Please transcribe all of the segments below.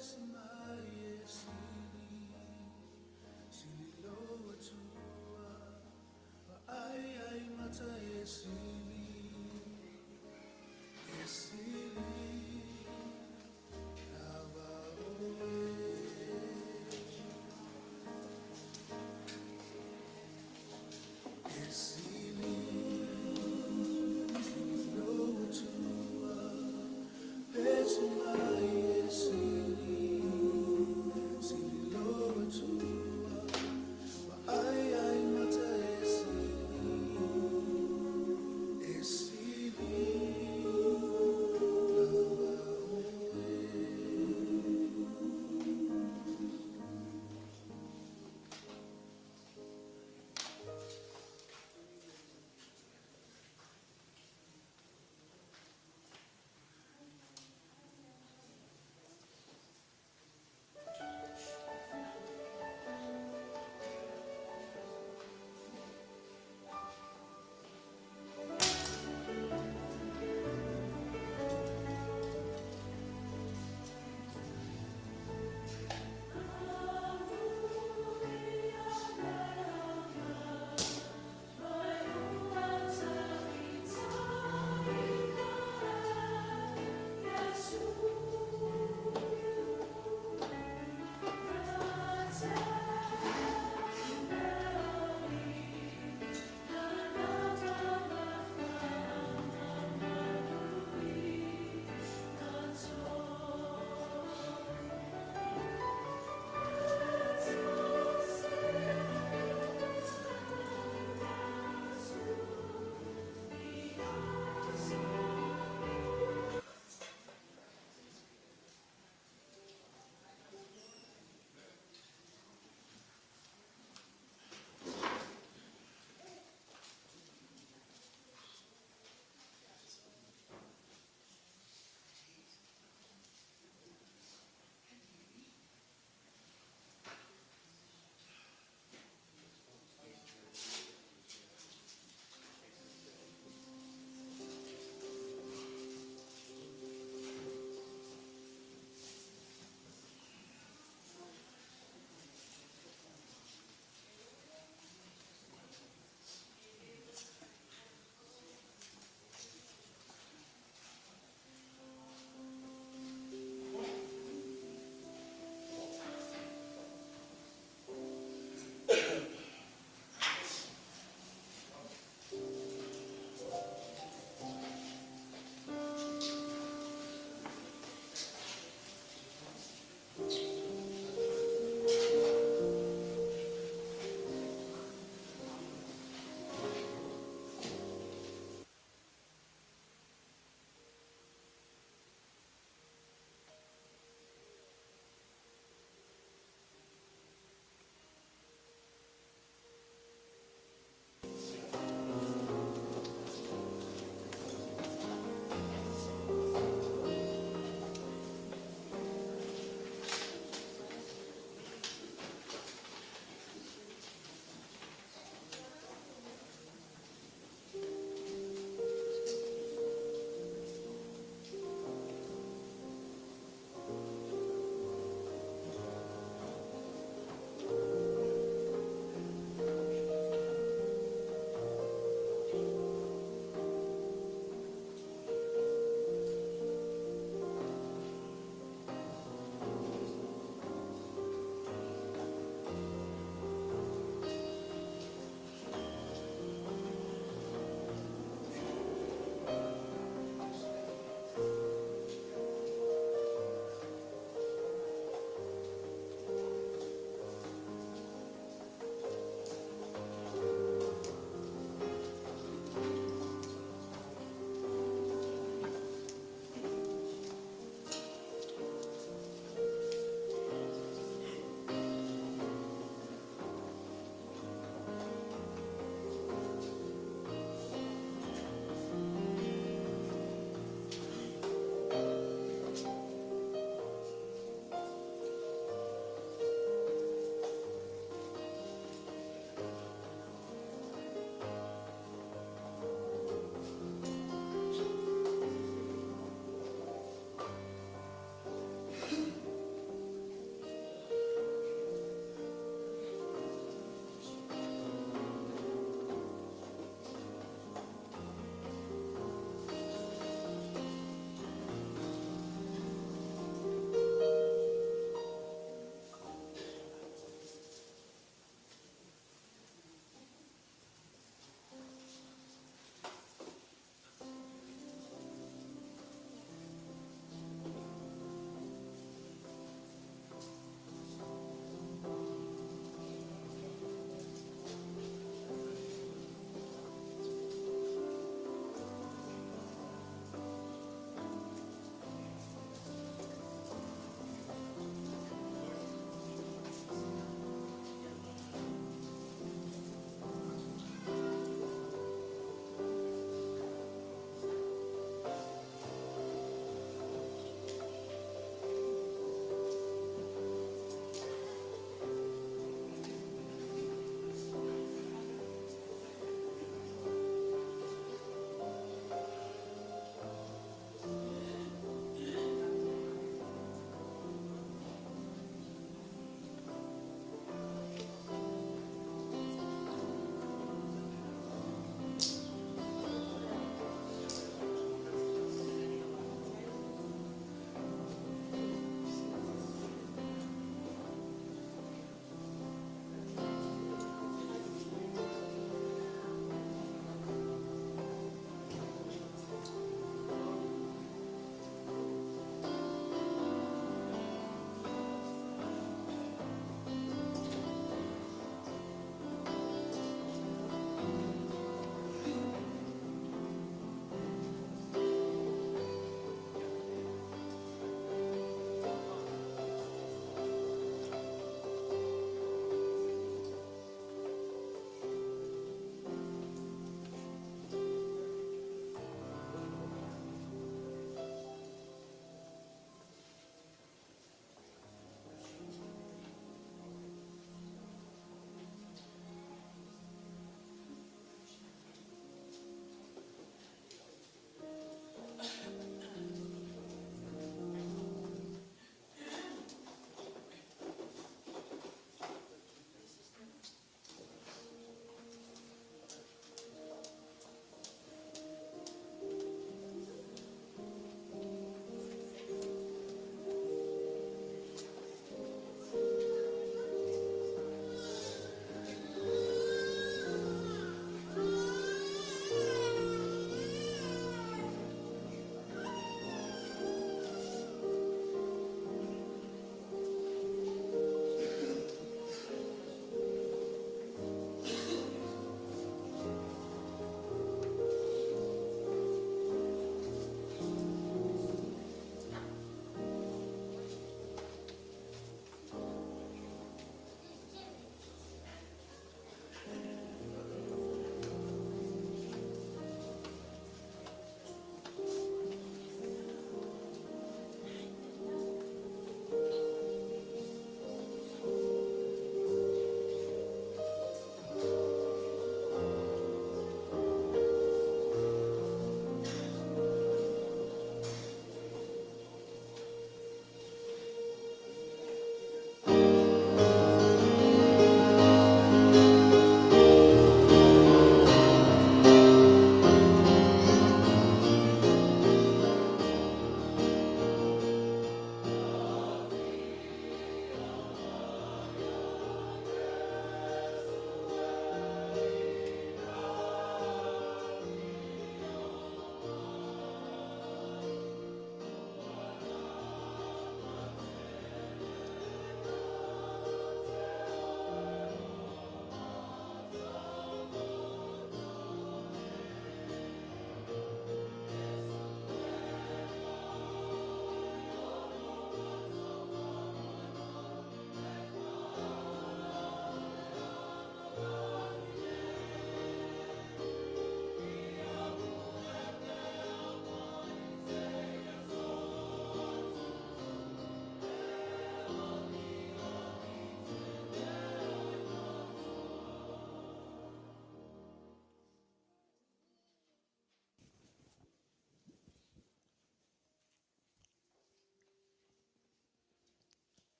Pesi mai e sili, sili lo atua, Vaai ai mata e sili, e sili lava oe. E sili, sili lo atua, Pesi mai e sili.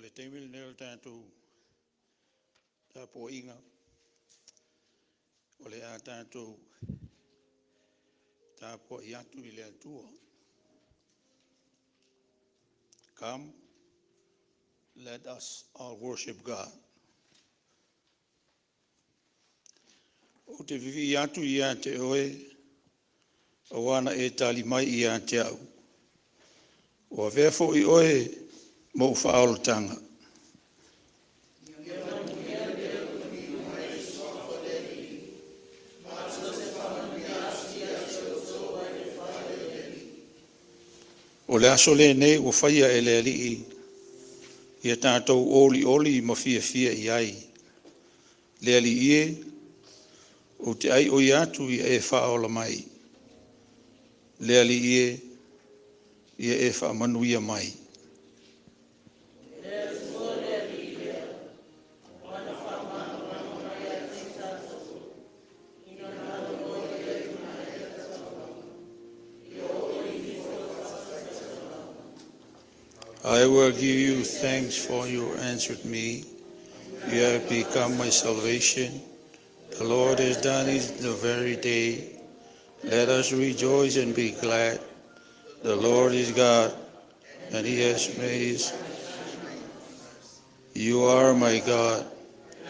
le taimi lenei o le tatou tapuaiga, o le a tatou tapuai atu i le Atua. Come, let us all worship God. Ou te vivii atu ia te oe, auā na e tali mai ia te au. Ua avea foi oe ma ou faaolataga. O le aso lenei ua faia e le Alii, ia tatou olioli ma fiafia i ai. Le Alii e, ou te aioi atu ia e faaola mai. Le Alii e, ia e faamanuia mai. I will give you thanks, for you answered me. You have become my salvation. The Lord has done it the very day. Let us rejoice and be glad. The Lord is God, and He has made His. You are my God,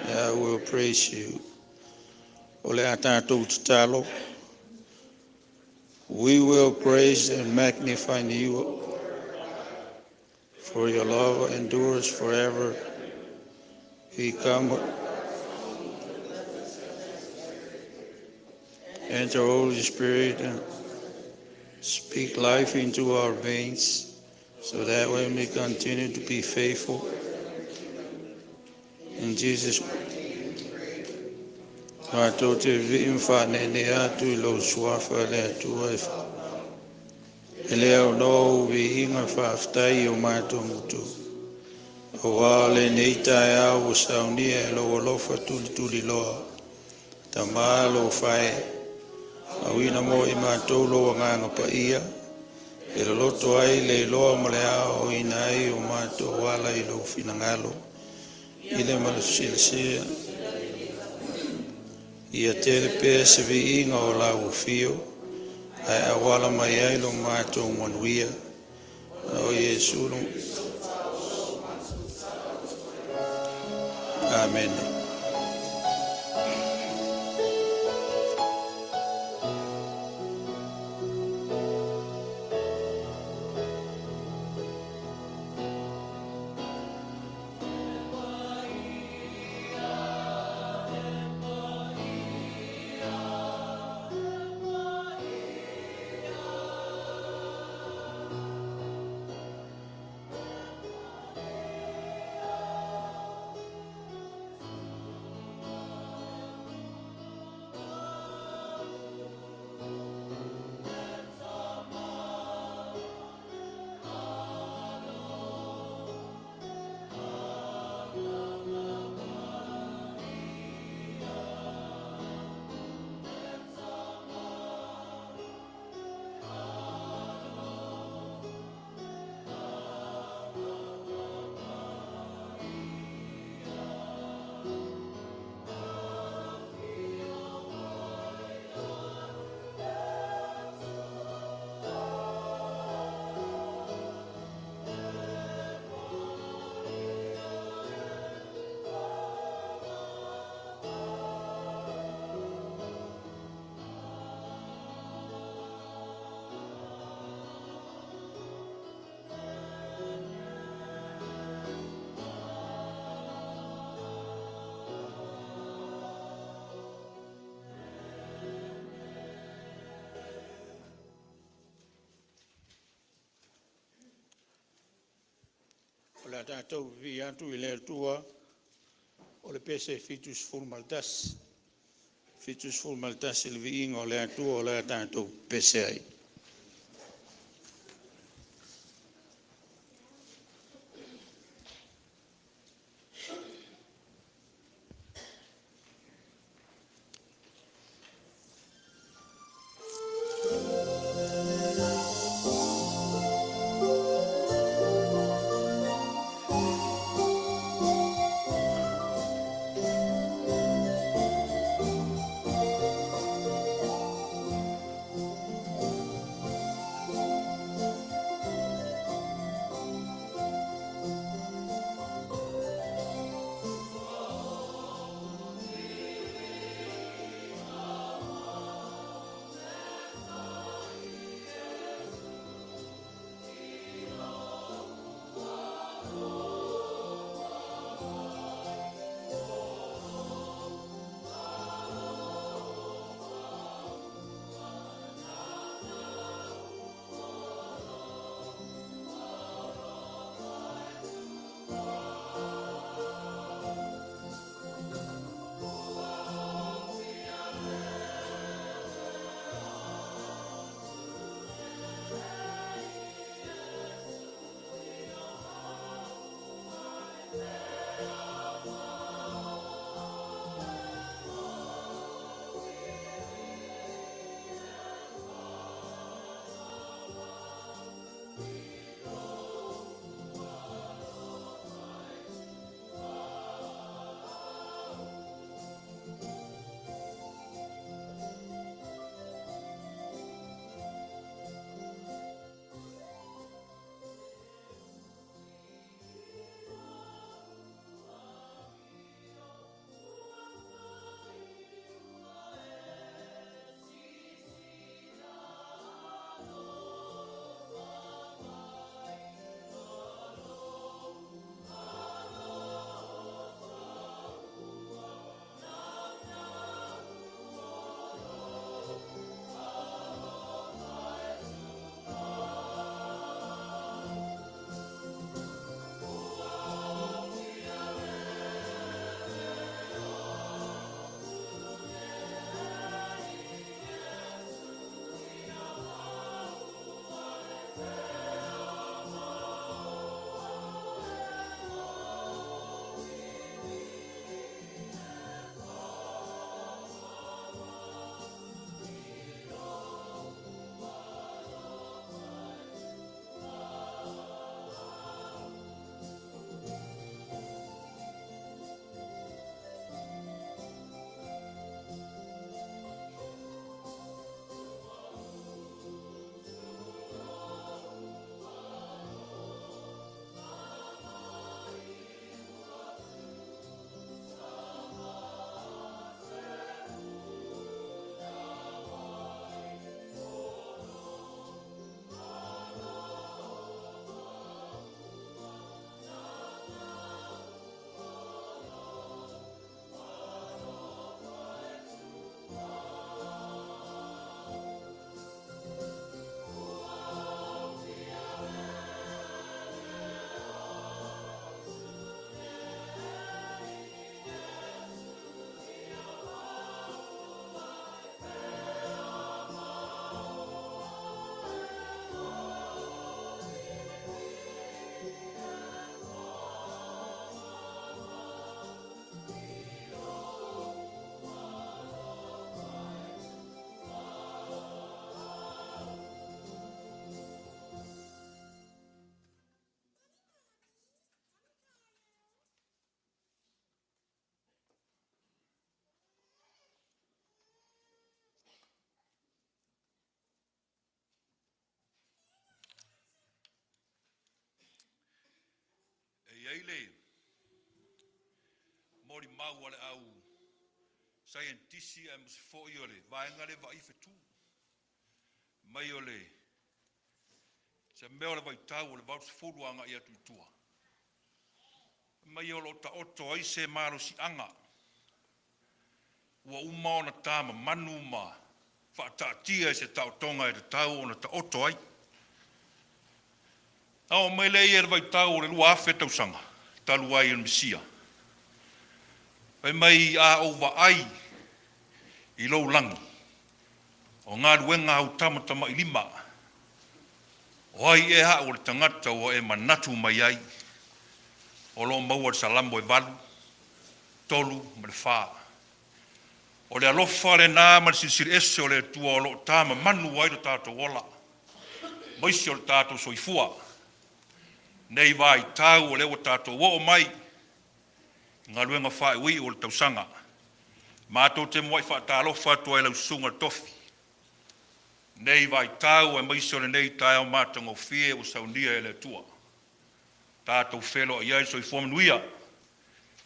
and I will praise you. O le a tatou tatalo. We will praise and magnify you, for your love endures forever. We come enter Holy Spirit and speak life into our veins so that we may continue to be faithful. In Jesus Matou te vivii ma faaneenee atu i lou suafa le Atua e e le aunoa ou viiga faafetai o matou gutu. Auā lenei taeao ua saunia e lou alofa tulituliloa. Tamā alofa e, auina mo i matou lou Agaga Paia, e loloto ai le iloa ma le aoaoina ai o matou ala i lou finagalo, i le malosiasia, ia tele pea se viiga o lau afio, ae auala mai ai lo matou manuia. O Iesu. Amene. O le a tatou vivii atu i le Atua o le pese 71, 71 le viiga o le Atua o le a tatou pese ai. E i ai le molimau a le au saienitisi aemaise foi o le vaega lea e vaai fetu, mai o le se mea o le vaitau o le 80 agai atu i tua, mai o lo o taoto ai se malosiaga ua uma ona tamamanu ma faataatia i se taotoga e tatau ona taoto ai. Na oo mai lea i le vaitau o le 2000 tausaga talu ai o le Mesia, fai mai a ou vaai i lou lagi, o galuega a ou tamatamailima, o ai ea au o le tagata ua e manatu mai ai? O lo o maua i le Salamo e 8, 3 ma le 4. O le alofa lena ma le Silisili Ese o le Atua o lo o tamamanu ai lo tatou ola, aemaise o le tatou soifua. Nei vaitau o lea ua tatou oo mai i galuega faaiuiu o le tausaga. Matou te muai faatalofa atu ai i lau Susuga i le Tofi, nei vaitau aemaise o lenei taeao matagofie ua saunia e le Atua. Tatou feiloai ai, soifua manuia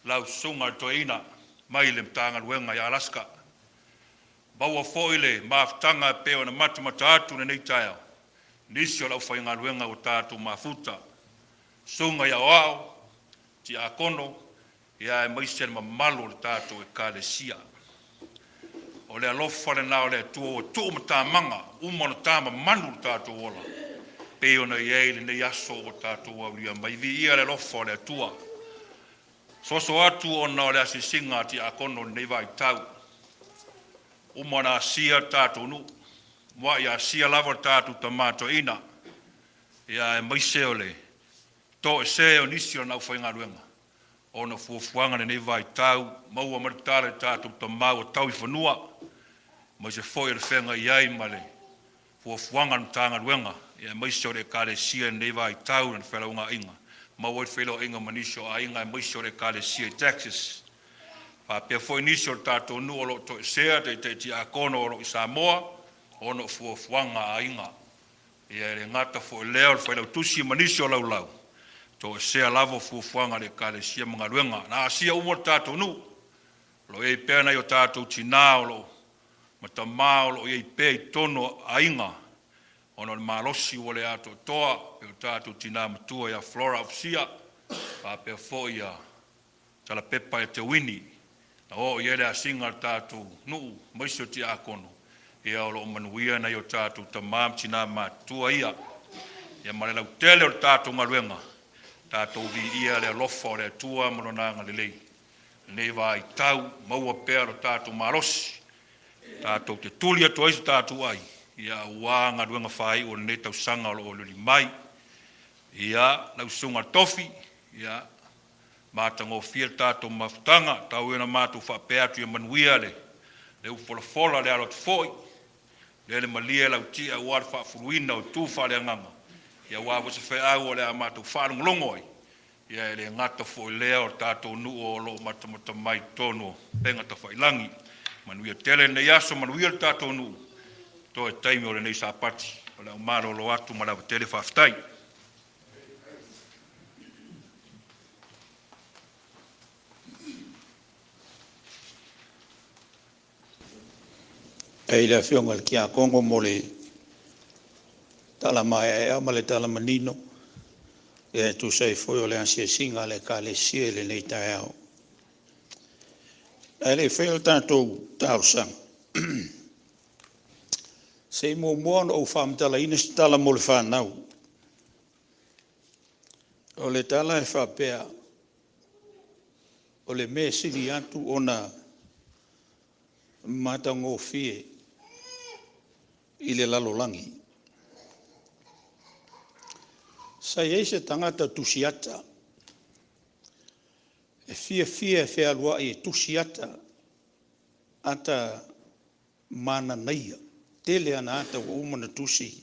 lau Susuga i le Toeaina mai le Matagaluega i Alaska. Maua foi le mafutaga e pei ona matamata atu i lenei taeao nisi o le aufaigaluega ua tatou mafuta, susuga i Aoao, Tiakono, aemaise le mamalu o le tatou Ekalesia. O le alofa lena o le Atua ua tuumatamaga uma ona tamamanu lo tatou ola pei ona i ai lenei aso ua tatou aulia mai. Viia le alofa o le Atua. Soso atu ona o le asiasiga a tiakono i lenei vaitau, uma ona asia le tatou nuu, muai asia lava le tatou tama toeaina, ia aemaise o le toesea o nisi o le aufaigaluega. ona o fuafuaga i lenei vaitau, maua mai le tala i tatou tama ua tau i fanua, aemaise foi o le feagai ai ma le fuafuaga a le Matagaluega, aemaise o le Ekalesia i lenei vaitau i lana felaugaaiga, maua ai le feiloaiga ma nisi o aiga aemaise o le Ekalesia i Texas. Faapea foi nisi o le tatou nuu o lo o toesea, taitai tiakono o lo o i Samoa ona o fuafuaga a aiga. Ia e le gata foi i lea o le Failautusi ma nisi o laulau, toesea lava o fuafuaga a le Ekalesia ma galuega. Na asia uma le tatou nuu, o lo o i ai pea nai o tatou tinã o lo o ma tamā o lo o i ai pea i totonu o aiga ona o le malosi ua le atoatoa, pei o tatou tinã matua ia Flora Aufusia faapea foi ia Talapepa Eteuini na oo i ai le asiga a le tatou nuu aemaise o tiakono. Ia o lo o manuia nai o tatou tamā ma tinā matutua ia. Ia ma le lautele o le tatou galuega, tatou viia le alofa o le Atua ma Lona agalelei i lenei vaitau, maua pea lo tatou malosi tatou te tuli atu ai so tatou ai, ia aua galuega faaiu o lenei tausaga o lo o olioli mai. Ia, lau susuga i le Tofi, ia, matagofie le tatou mafutaga, tau ia ina matou faapea atu ia manuia le le upufolafola, le alo atu foi, lele malie lau tia aua le faafuluina o itu faaleagaga, ia aua foi se feau o le a matou faalogologo ai, ia e le gata foi i lea o le tatou nuu o lo o matamata mai i totonu o upega tafailagi. Manuia tele lenei aso, manuia le tatou nuu, toe taimi o lenei Sapati. O le a ou malolo atu ma le ava tele, faafetai. E i le afioga i le Tiakono mo le tala maeaea ma le tala manino e tusa ai foi o le asiasiga a le Ekalesia i lenei taeao. Ae le i faia le tatou talosaga, se i muamua ona ou faamatalaina se tala mo le fanau. O le tala e faapea, o le mea e sili atu ona matagofie i le lalolagi. Sa i ai se tagata tusiata e fiafia e fealuai e tusi ata, ata mananaia, tele ana ata ua uma ona tusi.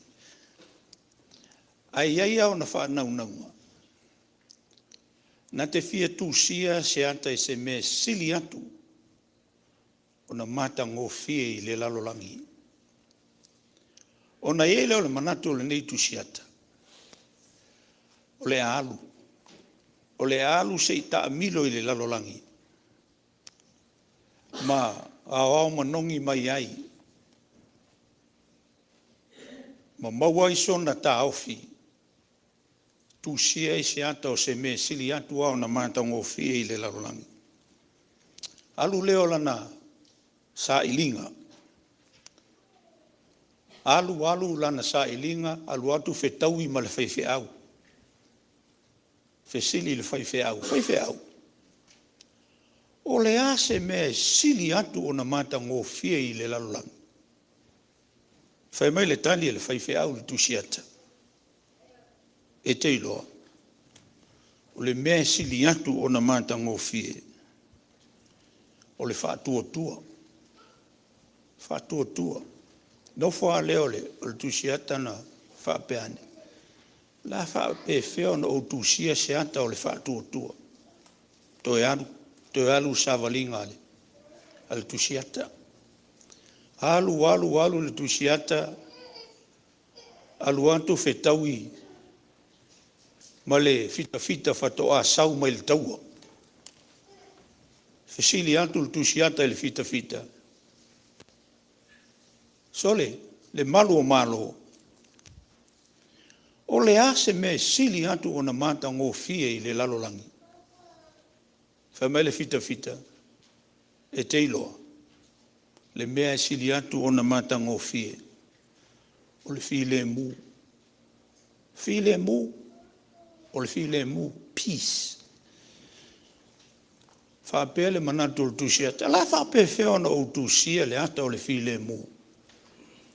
Ae i ai lava ona faanaunauga, na te fia tusia se ata i se mea e sili atu ona matagofie i le lalolagi. Ona i ai lea o le manatu o lenei tusiata, o le a alu, o le a alu se i taamilo i le lalolagi ma aoao manogi mai ai ma maua ai sona taofi, tusia ai se ata o se mea e sili atu lava ona matagofie i le lalolagi. Alu lea o lana sailiga, alu alu lana sailiga, alu atu fetaui ma le faifeau. Fesili le faifeau, faifeau, o le a se mea e sili atu ona matagofie i le lalolagi? Fai mai le tali a le faifeau i le tusiata, e te iloa, o le mea e sili atu ona matagofie, o le faatuatua. Faatuatua. Nofo a lea o le tusiata na faapea ane, o le a faapefea ona ou tusia se ata o le faatuatua? Toe alu, toe alu le savaliga a le tusiata. Alu alu alu le tusiata, alu atu fetaui ma le fitafita faatoa sau mai le taua. Fesili atu le tusiata i le fitafita, sole, le malu o Malo, o le a se mea e sili atu ona matagofie i le lalolagi? Fai mai le fitafita, e te iloa, le mea e sili atu ona matagofie, o le filemu. Filemu, o le filemu, peace. Faapea le manatu o le tusiata, o le a faapefea ona ou tusia le ata o le filemu?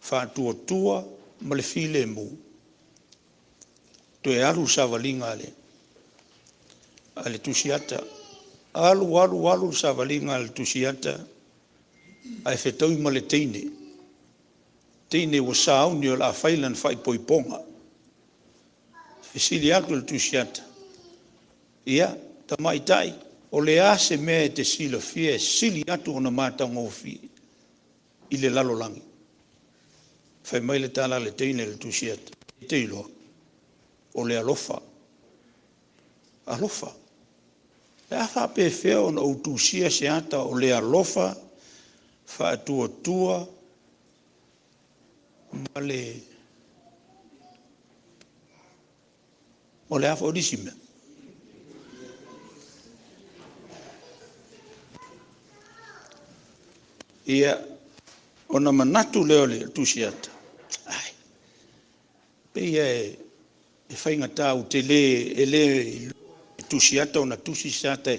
Faatuatua ma le filemu. Toe alu le savaliga a le tusiata. Alu alu alu le savaliga a le tusiata ae fetaui ma le teine, teine ua sauni o le a fai lana faaipoipoga. Fesili atu le tusiata, “Ia, tamaitai, o le a se mea e te silafia e sili atu ona matagofie i le lalolagi?” Fai mai le tala a le teine i le tusiata, “E te iloa, o le alofa.” Alofa? Pe a faapefea ona ou tusia se ata o le alofa, faatuatua ma le… O le a foi le isi mea? Ia, ona manatu lea o le tusiata, “Ai, pei lava e faigata ou te le… e le iloa e le tusiata ona tusi se ata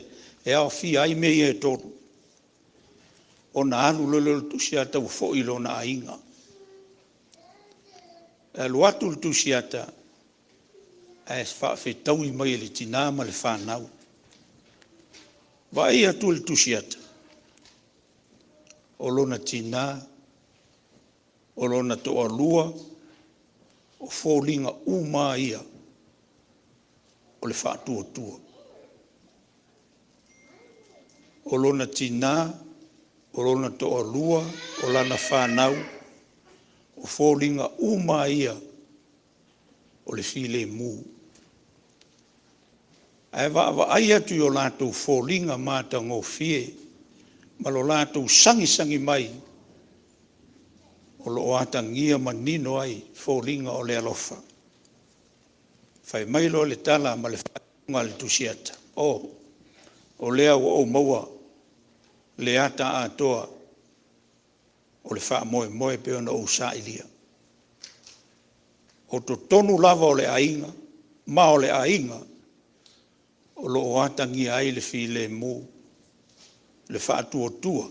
e aofia ai mea ia e tolu.” Ona alu loa lea o le tusiata ua foi i lona aiga. E alu atu le tusiata ae faafetaui mai e le tina ma le fanau. Vaai atu le tusiata, o lona tina, o lona toalua, o foliga uma lava ia o le faatuatua. O lona tina, o lona toalua, o lana fanau, o foliga uma lava ia o le filemu. Ae vaavaai atu i o latou foliga matagofie ma lo latou sagisagi mai o lo o atagia manino ai foliga o le alofa. Fai mai loa le tala ma le faaiuga a le tusiata, “O, o lea ua ou maua le ata atoa o le faamoemoe e pei ona ou sailia. O totonu lava o le aiga ma o le aiga o lo o atagia ai le filemu, le faatuatua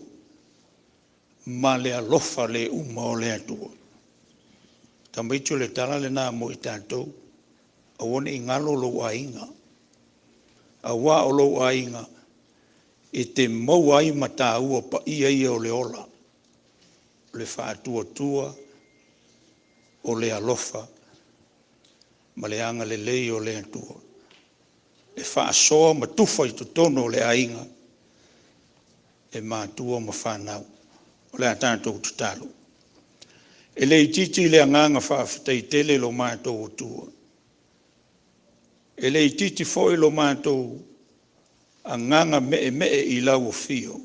ma le alofa le uma o le Atua.” Tamaiti o le tala lena mo i tatou, aua ne i galo lou aiga, aua o lou aiga e te maua ai mataua paia ia o le ola, o le faatuatua, o le alofa ma le agalelei o le Atua e faasoa ma tufa i totonu o le aiga e matua ma fanau. O le a tatou tatalo. E le itiiti le agaga faafetai tele i lo matou Atua, e le itiiti foi lo matou agaga meemee i lau afio,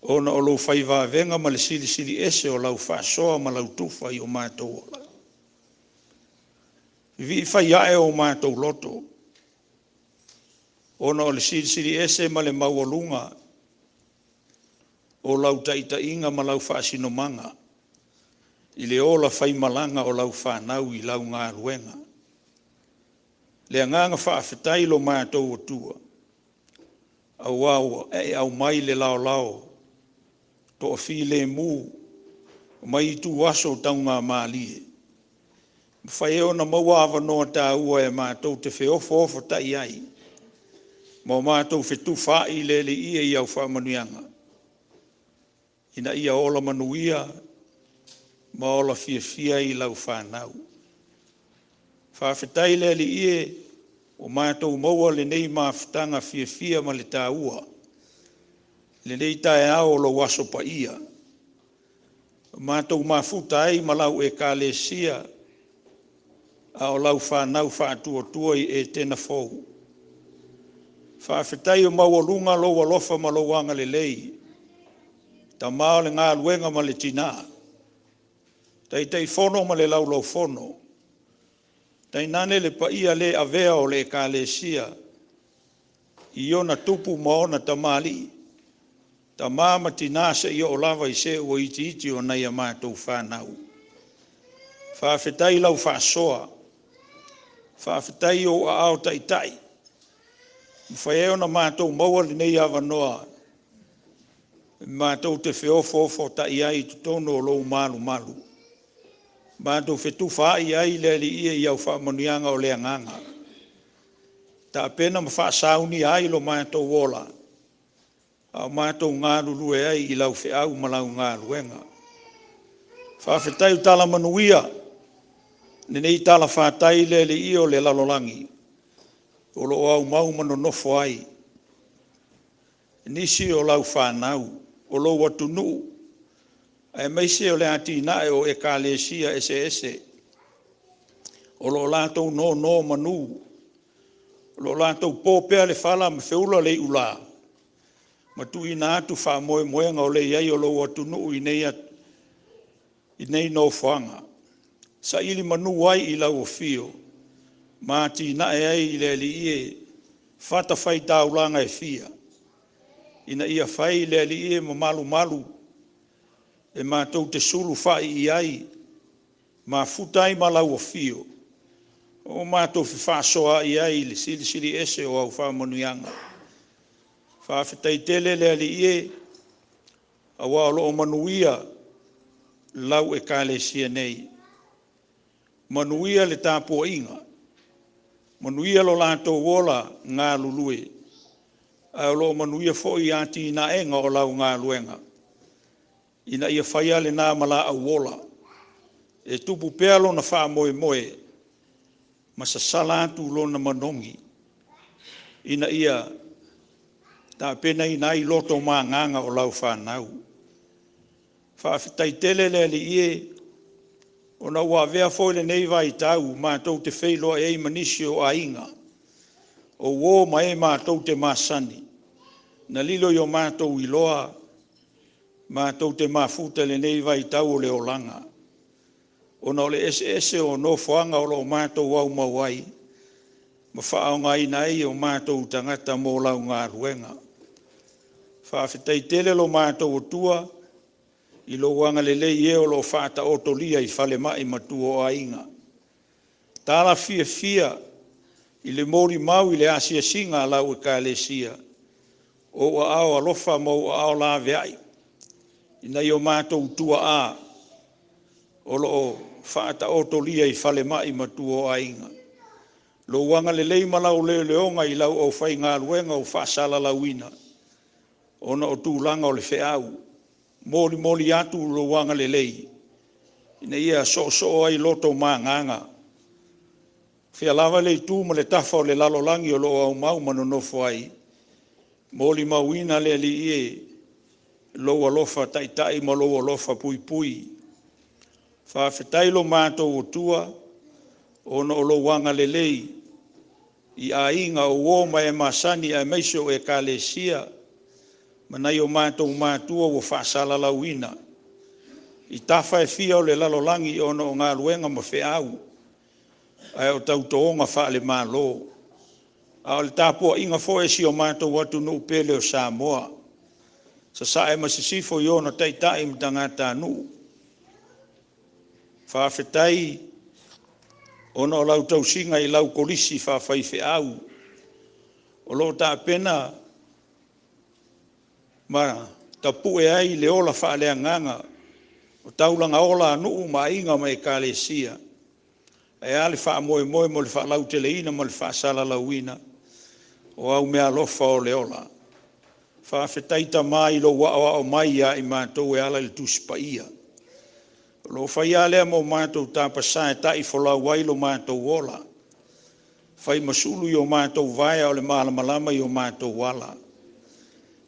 ona o lou fai vavega ma le silisiliese o lau faasoa ma lau tufa i o matou ola. Vivii fai ae o matou loto ona o le silisiliese ma le maualuga o lau taitaiga ma lau faasinomaga i le ola faimalaga o lau fanau i lau galuega. Le agaga faafetai i lo matou Atua, aua ua e aumai le laolao toafilemu mai ituaso taugamalie, mafai ai ona maua avanoa taua e matou te feofoofotai ai ma matou fetufaai le Alii i au faamanuiaga, ina ia ola manuia ma ola fiafia ai lau fanau. Faafetai le Alii e, ua matou maua lenei mafutaga fiafia ma le taua i lenei taeao o lou Aso Paia, ua matou mafuta ai ma lau Ekalesia a o lau fanau faatuatua i Etena fou. Faafetai ua maualuga lou alofa ma lou agalelei, Tama o le galuega ma le tina, Taitaifono ma le Laulau-Fono, tainane le paia le avea o le Ekalesia i ona tupu ma ona tamalii, tama ma tina seia oo lava i see ua itiiti o nai a matou fanau. Faafetai i lau faasoa, faafetai i ou aao taitai ua mafai ai ona matou maua lenei avanoa matou te feofoofotai ai i totonu o lou malumalu, matou fetufaai ai le Alii i au faamanuiaga o le agaga. Tapena ma faasaunia ai lo matou ola, a o matou galulue ai i lau feau ma lau galuega. Faafetai o tala manuia, lenei talafatai le alii o le lalolagi, o lo o aumau ma nonofo ai nisi o lau fanau, o lou atunuu, aemaise o le atinae o Ekalesia eseese o lo o latou nonomanu, o lo o latou po pea le fala ma feula le iula ma tuuina atu faamoemoega o le i ai o lou atunuu i nei nofoaga, saili manu ai i lau afio ma atinae ai le Alii e fatafaitaulaga e fia, ina ia fai le Alii e ma malumalu e matou te sulufai i ai, mafuta ai ma lau afio, o matou fefaasoaai ai i le Silisili Ese o au faamanuiaga. Faafetai tele le Alii e, aua o lo o manuia lau Ekalesia nei. Manuia le tapuaiga, manuia lo latou ola galulue, ae o lo o manuia foi atinaega o lau galuega, ina ia faia lena ma laau ola e tupu pea lona faamoemoe ma sasala atu lona manogi, ina ia tapenaina ai loto ma agaga o lau fanau. Faafetai tele le Alii e, ona ua avea foi lenei vaitau matou te feiloai ai ma nisi o aiga, o uo ma e matou te masani, na lilo i o matou iloa matou te mafuta i lenei vaitau o le olaga, ona o le eseese o nofoaga o lo o matou aumau ai ma faaaogaina ai o matou tagata mo lau galuega. Faafetai tele lo matou Atua i lou agalelei i e o lo o faataotolia i falemai ma tua o aiga. Tala fiafia i le molimau i le asiasiga a lau Ekalesia, o ou aao alofa ma ou aao laveai i nai o matou tuaa o lo o faataotolia i falemai ma tua o aiga. Lou agalelei ma lau leoleoga i lau aufaigaluega ua faasalalauina ona o tulaga o le feau, molimoli atu lou agalelei ina ia soosoo ai loto ma agaga, o fea lava le itu ma le tafa o le lalolagi o lo o aumau ma nonofo ai, molimauina le Alii e lou alofa taitai ma lou alofa puipui. Faafetai lo matou Atua ona o lou agalelei i aiga o uo ma e masani aemaise o Ekalesia ma nai o matou matua ua faasalalauina i tafa e fia o le lalolagi ona o galuega ma feau ae o tautoga faale-Malo. A o le tapuaiga foi a si o matou atunuu pele o Samoa, sasae ma sisifo i ona taitai ma tagatanuu, faafetai ona o lau tausiga i lau Kolisi faafaifeau o lo o tapena ma tapue ai le ola faaleagaga o taulaga ola a nuu ma aiga ma Ekalesia. Ae a le faamoemoe mo le faalauteleina ma le faasalalauina o au meaalofa o le ola. Faafetai Tama i lou aoao mai ia i matou e ala i le Tusi Paia. O lo o faia lea ma o matou tapasa e taifolau ai lo matou ola, fai ma sulu i o matou vae a o le malamalama i o matou ala.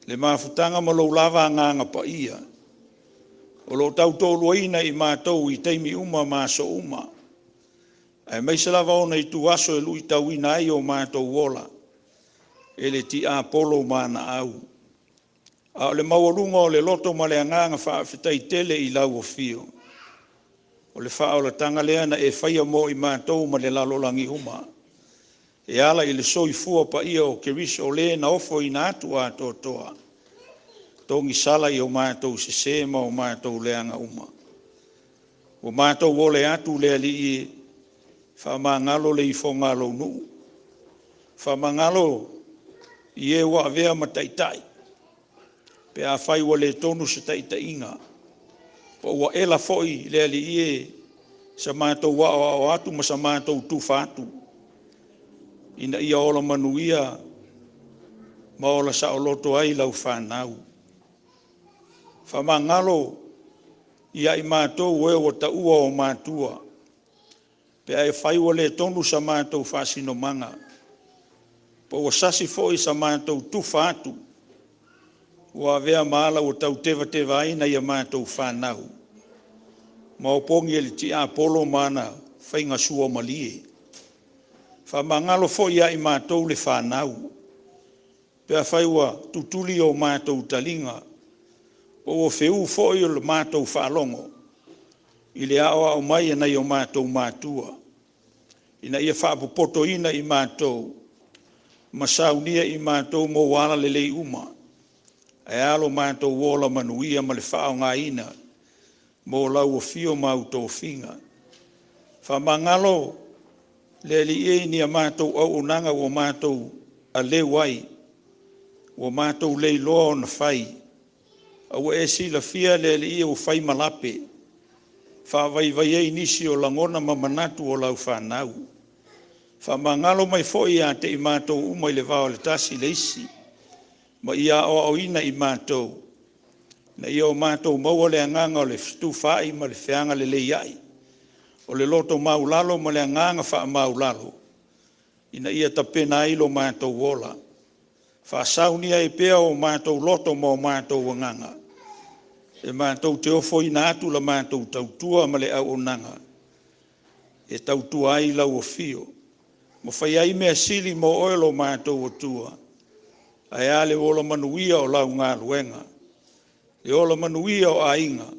Le mafutaga ma lou lava Agaga Paia o lo o tautoaluaina i matou i taimi uma ma aso uma, aemaise lava ona ituaso e luitauina ai o matou ola e le tiapolo ma ana au. A o le maualuga o le loto ma le agaga faafetai tele i lau afio, o le faaolataga lea na e faia mo i matou ma le lalolagi uma e ala i le soifua paia o Keriso o Le na ofoina atu atoatoa, togisala i o matou sese ma o matou leaga uma. Ua matou ole atu le Alii e, faamagalo le ifoga a lou nuu, faamagalo i e ua avea ma taitai pe afai ua le tonu se taitaiga, po ua ela foi le Alii e, sa matou aoao atu ma sa matou tufa atu. ina ia ola manuia ma ola saoloto ai lau fanau. Faamagalo ia i matou o e ua taua o matua, pe a e fai ua le tonu sa matou faasinomaga, po ua sasi foi sa matou tufa atu, ua avea ma ala ua tautevateva ai nai a matou fanau, ma opogi e le tiapolo ma ana faiga suamalie. Faamagalo foi ia i matou le fanau, pe afai ua tutuli o matou taliga, po ua feū foi o le matou faalogo i le aoao mai a nai o matou matua, ina ia faapopotoina i matou ma saunia i matou mo ala lelei uma, ae a lo matou ola manuia ma le faaaogaina mo lau afio ma au tofiga. Faamagalo le Alii e i ni a matou auaunaga ua matou aleu ai, ua matou le iloa ona fai, a ua e silafia le Alii ua fai ma lape, faavaivai ai nisi o lagona ma manatu o lau fanau. Faamagalo mai foi ia te i matou uma i le va o le tasi le isi, ma ia aoaoina i matou, ina ia o matou maua le agaga o le fetufaai ma le feagaleleiai, o le loto maualalo ma le agaga faamaualalo, ina ia tapena ai lo matou ola. Faasaunia ai pea o matou loto ma o matou agaga, e matou te ofoina atu la matou tautua ma le auaunaga e tautua ai lau afio, ma faia ai mea sili mo Oe lo matou Atua, ae a le ola manuia o lau galuega, le ola manuia o aiga,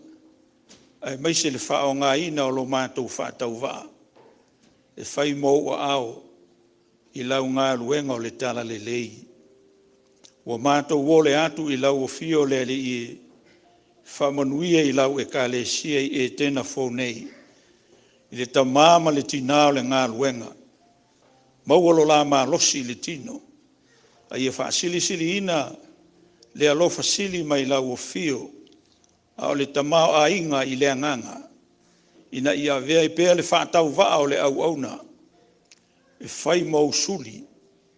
aemaise le faaaogaina o lo matou faatauvaa e fai ma ou aao i lau galuega o le talalelei. Ua matou ole atu i lau afio le Alii e, faamanuia i lau Ekalesia i Etena fou nei, i le tama ma le tinā o le galuega, maua lo la malosi i le tino, a ia faasilisiliina le alofa sili mai lau afio a o le tamaoaiga i le agaga, ina ia avea ai pea le faatauvaa o le auauna e fai ma ou suli,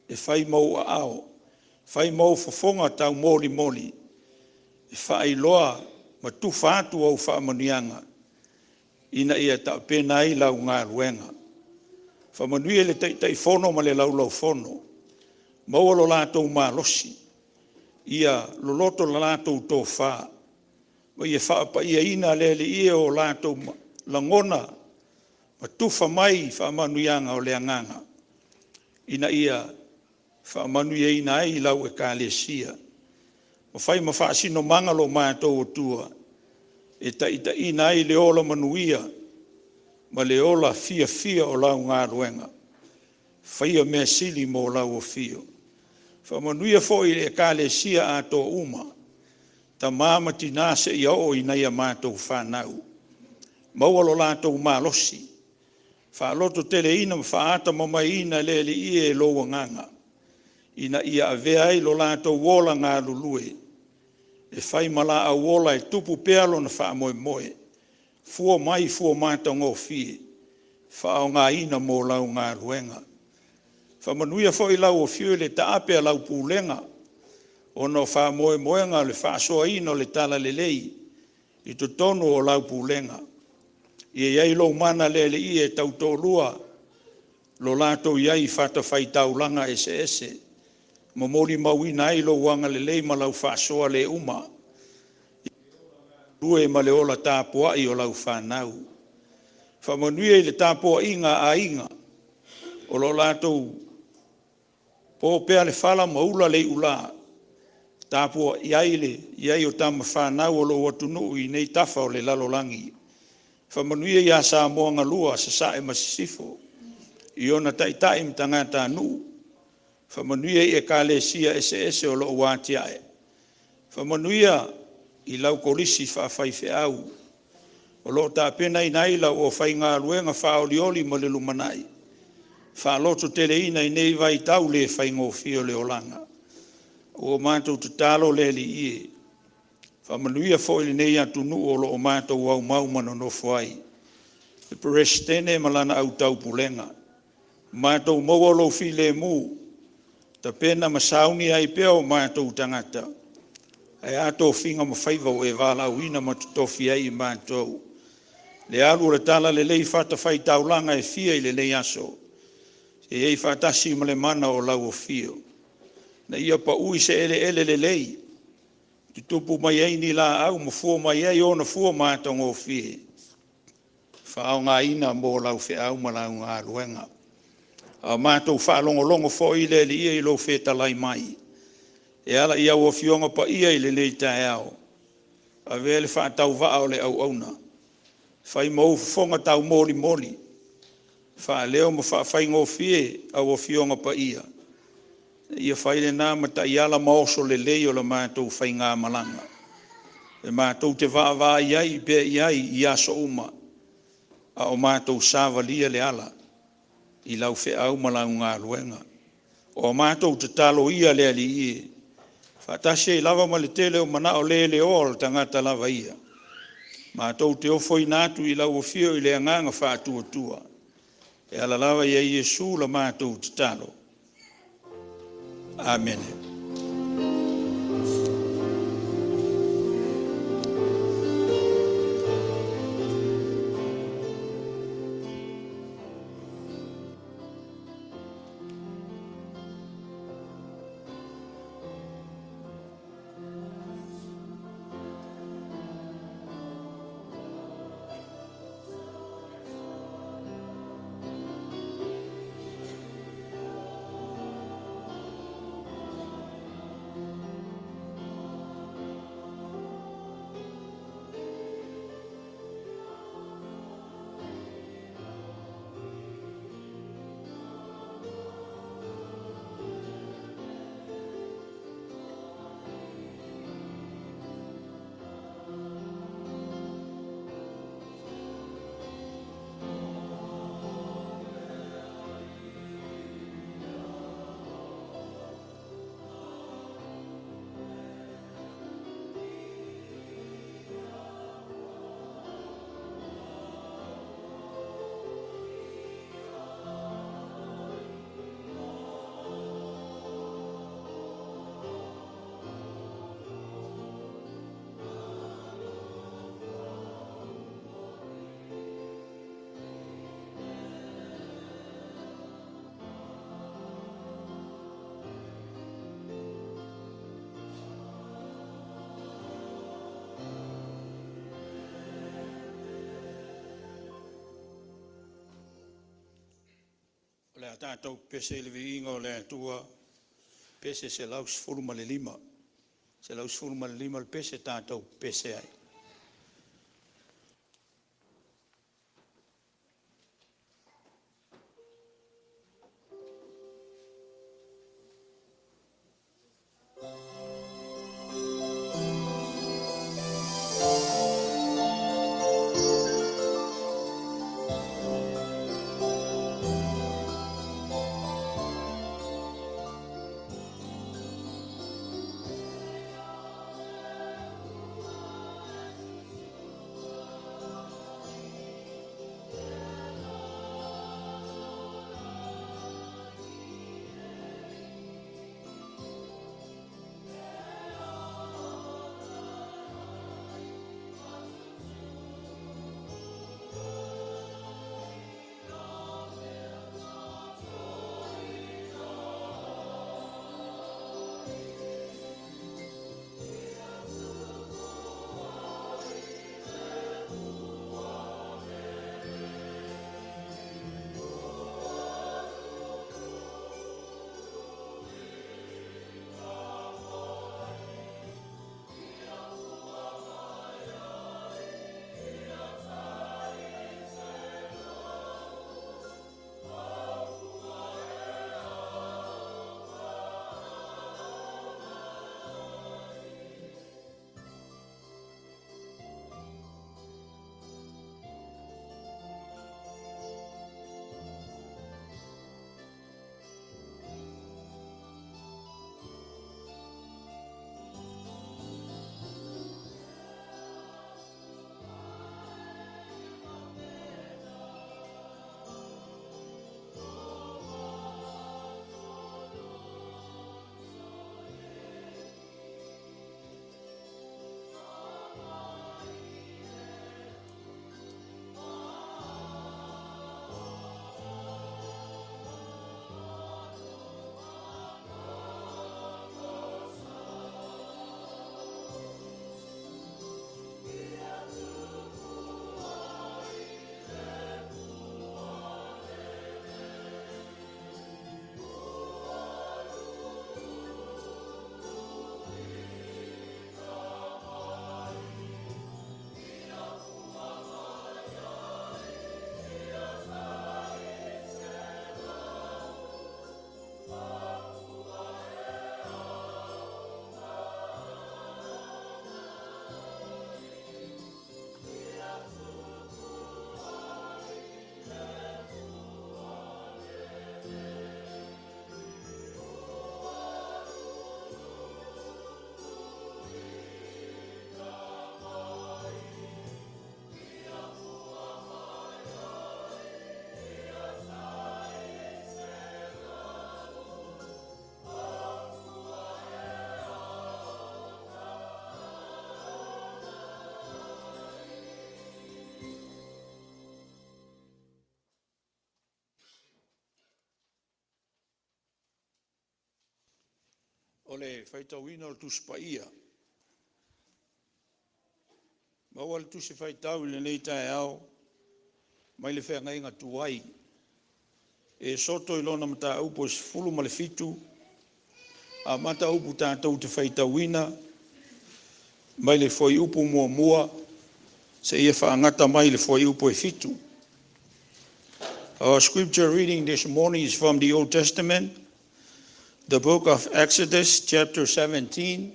e fai ma ou aao, e fai ma ou fofoga taumolimoli, e faailoa ma tufa atu au faamanuiaga ina ia tapena ai lau galuega. Faamanuia i le Taitaifono ma le Laulau-Fono, maua lo latou malosi, ia loloto le latou tofa, ma ia faapaiaina le Alii e o latou lagona ma tufa mai faamanuiaga o le agaga ina ia faamanuiaina ai lau Ekalesia, ma fai ma faasinomaga lo matou Atua e taitaiina ai le ola manuia ma le ola fiafia o lau galuega, faia mea sili mo lau afio. Faamanuia foi i le Ekalesia atoa uma, tama ma tina seia oo i nai a matou fanau, maua lo latou malosi, faalototeleina ma faatamamaiina le Alii e i lou Agaga, ina ia avea ai lo latou ola galulue e fai ma laau ola e tupu pea lona faamoemoe, fua mai fua matagofie, faaaogaina mo lau galuega. Faamanuia foi lau afio i le taape a lau pulega ona o faamoemoega o le faasoaina o le talalelei i totonu o lau pulega. Ia i ai lou mana le Alii e tautoalua lo latou i ai i fatafaitaulaga eseese, ma molimauina ai lou agalelei ma lau faasoa le uma i le ola galulue ma le ola tapuai o lau fanau. Faamanuia i le tapuaiga a aiga o lo o latou po pea le fala ma ula le iulā, tapuai ai le i ai o tama fanau a lou atunuu i nei tafa o le lalolagi. Faamanuia ia Samoa na lua, Sasae ma Sisifo, i ona taitai ma tagatanuu. Faamanuia i Ekalesia eseese o lo o ua atiae. Faamanuia i lau Kolisi Faafaifeau o lo o tapenaina ai lau aufaigaluega faaolioli mo le lumanai, faalototeleina i nei vaitau le faigofie o le olaga. Ua matou tatalo le Alii e, faamanuia foi i lenei atunuu o lo o matou aumau ma nonofo ai, le Peresetene ma lana au taupulega. Matou maua lou filemu, tapena ma sauni ai pea o matou tagata, ae a tofiga ma faiva ua e valaauina ma totofi ai i matou. Le alu o le talalelei i fatafaitaulaga e fia i lenei aso, e i ai faatasi ma le mana o lau afio, ina ia paui se eleele lelei, tutupu mai ai ni laau ma fua mai ai ona fua matagofie, faaaogaina mo lau feau ma lau galuega. A o matou faalogologo foi le Alii i lou fetalai mai e ala i au Afioga Paia i lenei taeao, avea le faatauvaa o le auauna, fai ma ou fofoga taumolimoli, faaleo ma faafaigofie au Afioga Paia, ia fai lena ma taiala ma oso lelei o la matou faigamalaga, e matou te vaavaai pea i ai i aso uma a o matou savalia le ala i lau feau ma lau galuega. O a matou tatalo ia le Alii e, faatasi ai lava ma le tele o manao leleoa o le tagata lava ia, matou te ofoina atu i lau afio i le agaga faatuatua, e ala lava ia Iesu la matou tatalo. Amene. O le a tatou pepese i le viiga o le Atua, pese 115, 115 le pese tatou pepese ai. O le faitauina o le Tusi Paia. Maua le Tusi Faitau i lenei taeao mai le feagaiga tuai. Esoto i lona mataupu e 17, amata upu tatou te faitauina mai le fuaiupu 1 seia faagata mai le fuaiupu e 7. Our scripture reading this morning is from the Old Testament, the book of Exodus, chapter 17,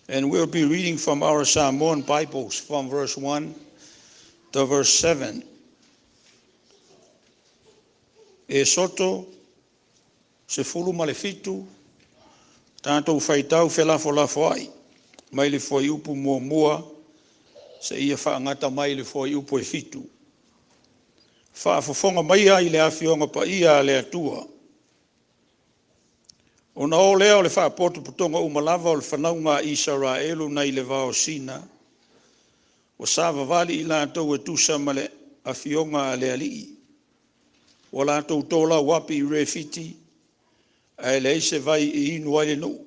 and we'll be reading from our Samoan Bibles from verse 1 to verse 7. Esoto, 17, tatou faitau felafolafoai, mai le fuaiupu 1, seia faagata mai le fuaiupu e 7. Faafofoga maia i le afioga paia a le Atua. Ona o lea o le faapotopotoga uma lava o le fanauga a Isaraelu nai le vao o Sina, ua savavali i latou e tusa ma le afioga a le Alii. Ua latou tolauapi i Refiti, ae leai se vai e inu ai le nuu.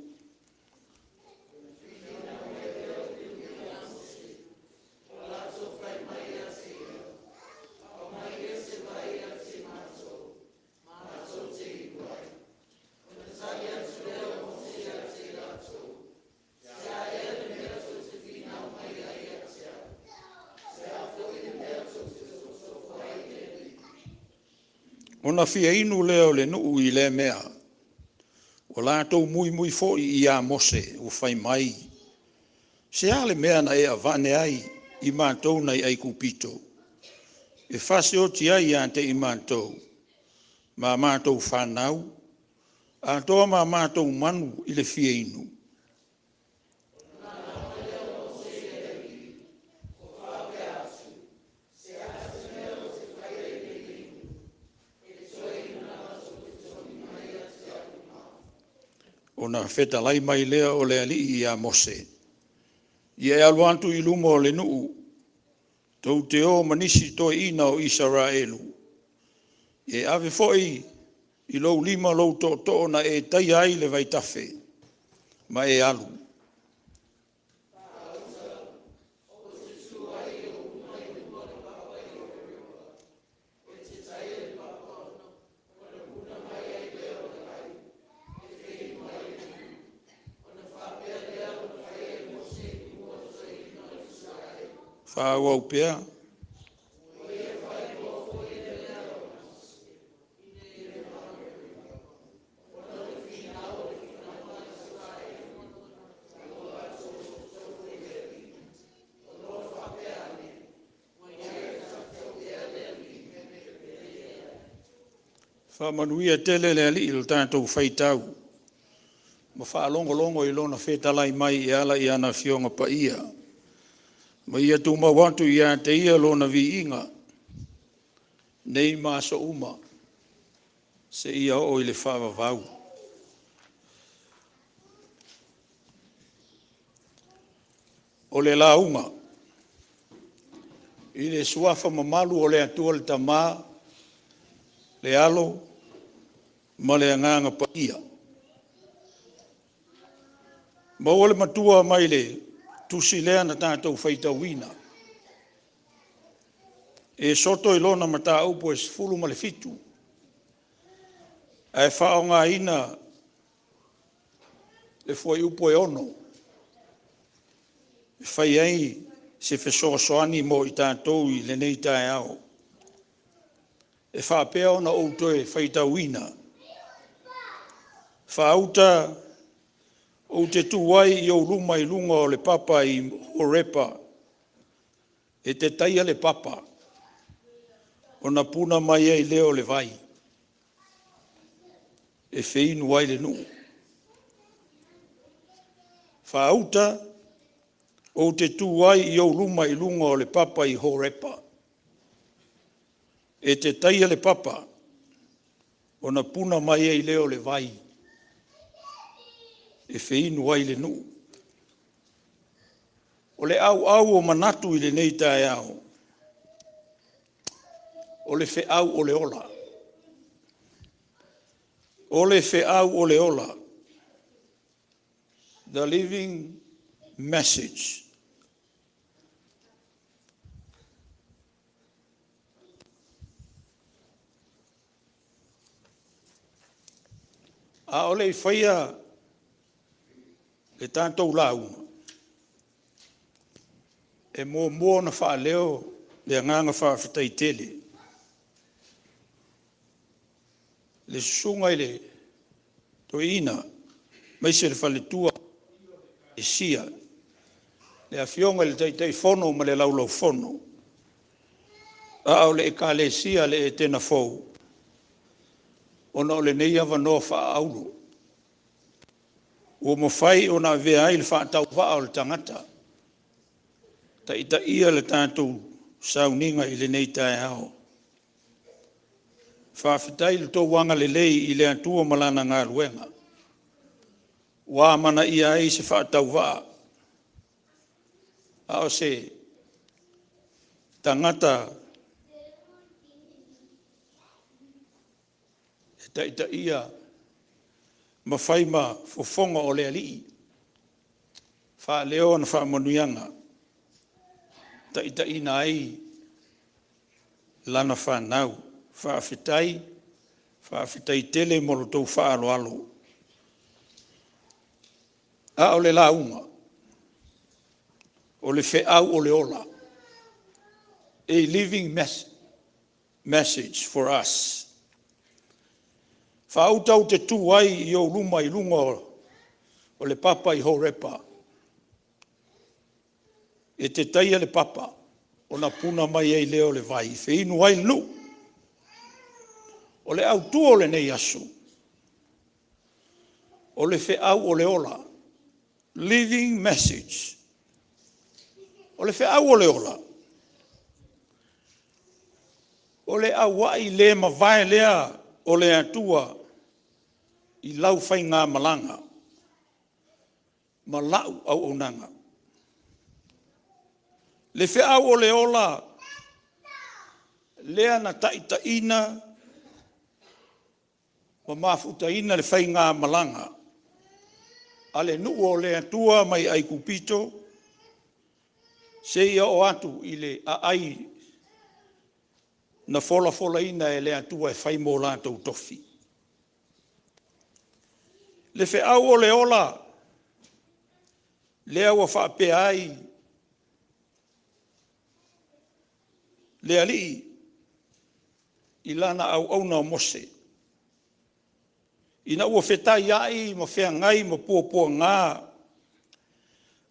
Ona fia inu lea o le nuu i lea mea. Ua latou muimui foi ia Mose ua fai mai, se a le mea na e avane ai i matou nai Aikupito, e fasioti ai ia te i matou, ma matou fanau, atoa ma matou manu i le fia inu. Ona fetalai mai lea o le Alii ia Mose, ia e alu atu i luma o le nuu, tou te o ma nisi toeaiina o Isaraelu. E ave foi i lou lima lou tootoo na e taia ai le vaitafe, ma e alu. Faaauau pea. Faamanuia tele le Alii i lo tatou faitau ma faalogologo i lona fetalai mai e ala i ana Afioga Paia. Ma ia tumau atu ia te ia lona viiga, nei ma aso uma, seia oo i le faavavau. O le lauga i le suafa mamalu o le Atua le Tama, le Alo ma le Agaga Paia. Maua le matua mai le tusi lea na tatou faitauina. Esoto i lona mataupu e 17, ae faaaogaina le fuaiupu e 6 e fai ai se fesoasoani mo i tatou i lenei taeao. E faapea ona ou toe faitauina. Faauta ou te tu ai i ou luma i luga o le papa i Horepa, e te taia le papa, ona puna mai ai lea o le vai, e feinu ai le nuu. Faauta ou te tu ai i ou luma i luga o le papa i Horepa, e te taia le papa, ona puna mai ai lea o le vai, e feinu ai le nuu. O le auau o manatu i lenei taeao, o le feau o le ola. O le feau o le ola. The Living Message. A o le i faia le tatou lauga, e muamua ona faaleo le agaga faafetai tele i le susuga i le toeaina aemaise le faletua ma le Ekalesia, le Afioga i le Taitaifono ma le Laulau-a-Fono, a o le Ekalesia a le Etena Fou, ona o lenei avanoa faaauro ua mafai ona avea ai le faatauvaa o le tagata e taitaia le tatou sauniga i lenei taeao. Faafetai i lo outou agalelei i le Atua ma Lana galuega ua amanaia ai se faatauvaa a o se tagata e taitaia ma fai ma fofoga o le Alii, faaleo ona faamanuiaga, taitaiina ai lana fanau. Faafetai, faafetai tele mo lo outou faaaloalo. A o le lauga, o le feau o le ola, a living message for us. Faauta ou te tu ai i ou luma i luga o le papa i Horepa, e te taia le papa ona puna mai ai lea o le vai e feinu ai le nuu. O le autu o lenei aso, o le feau o le ola, living message. O le feau o le ola, o le auai le mavae lea o le Atua i lau faigamalaga ma lau auaunaga. Le feau o le ola lea na taitaiina ma mafutaina le faigamalaga a le nuu o le Atua mai Aikupito seia oo atu i le aai na folafolaina e le Atua e fai mo latou tofi. Le feau o le ola lea ua faapea ai le Alii i lana auauna o Mose, ina ua fetaiai ma feagai ma puapuaga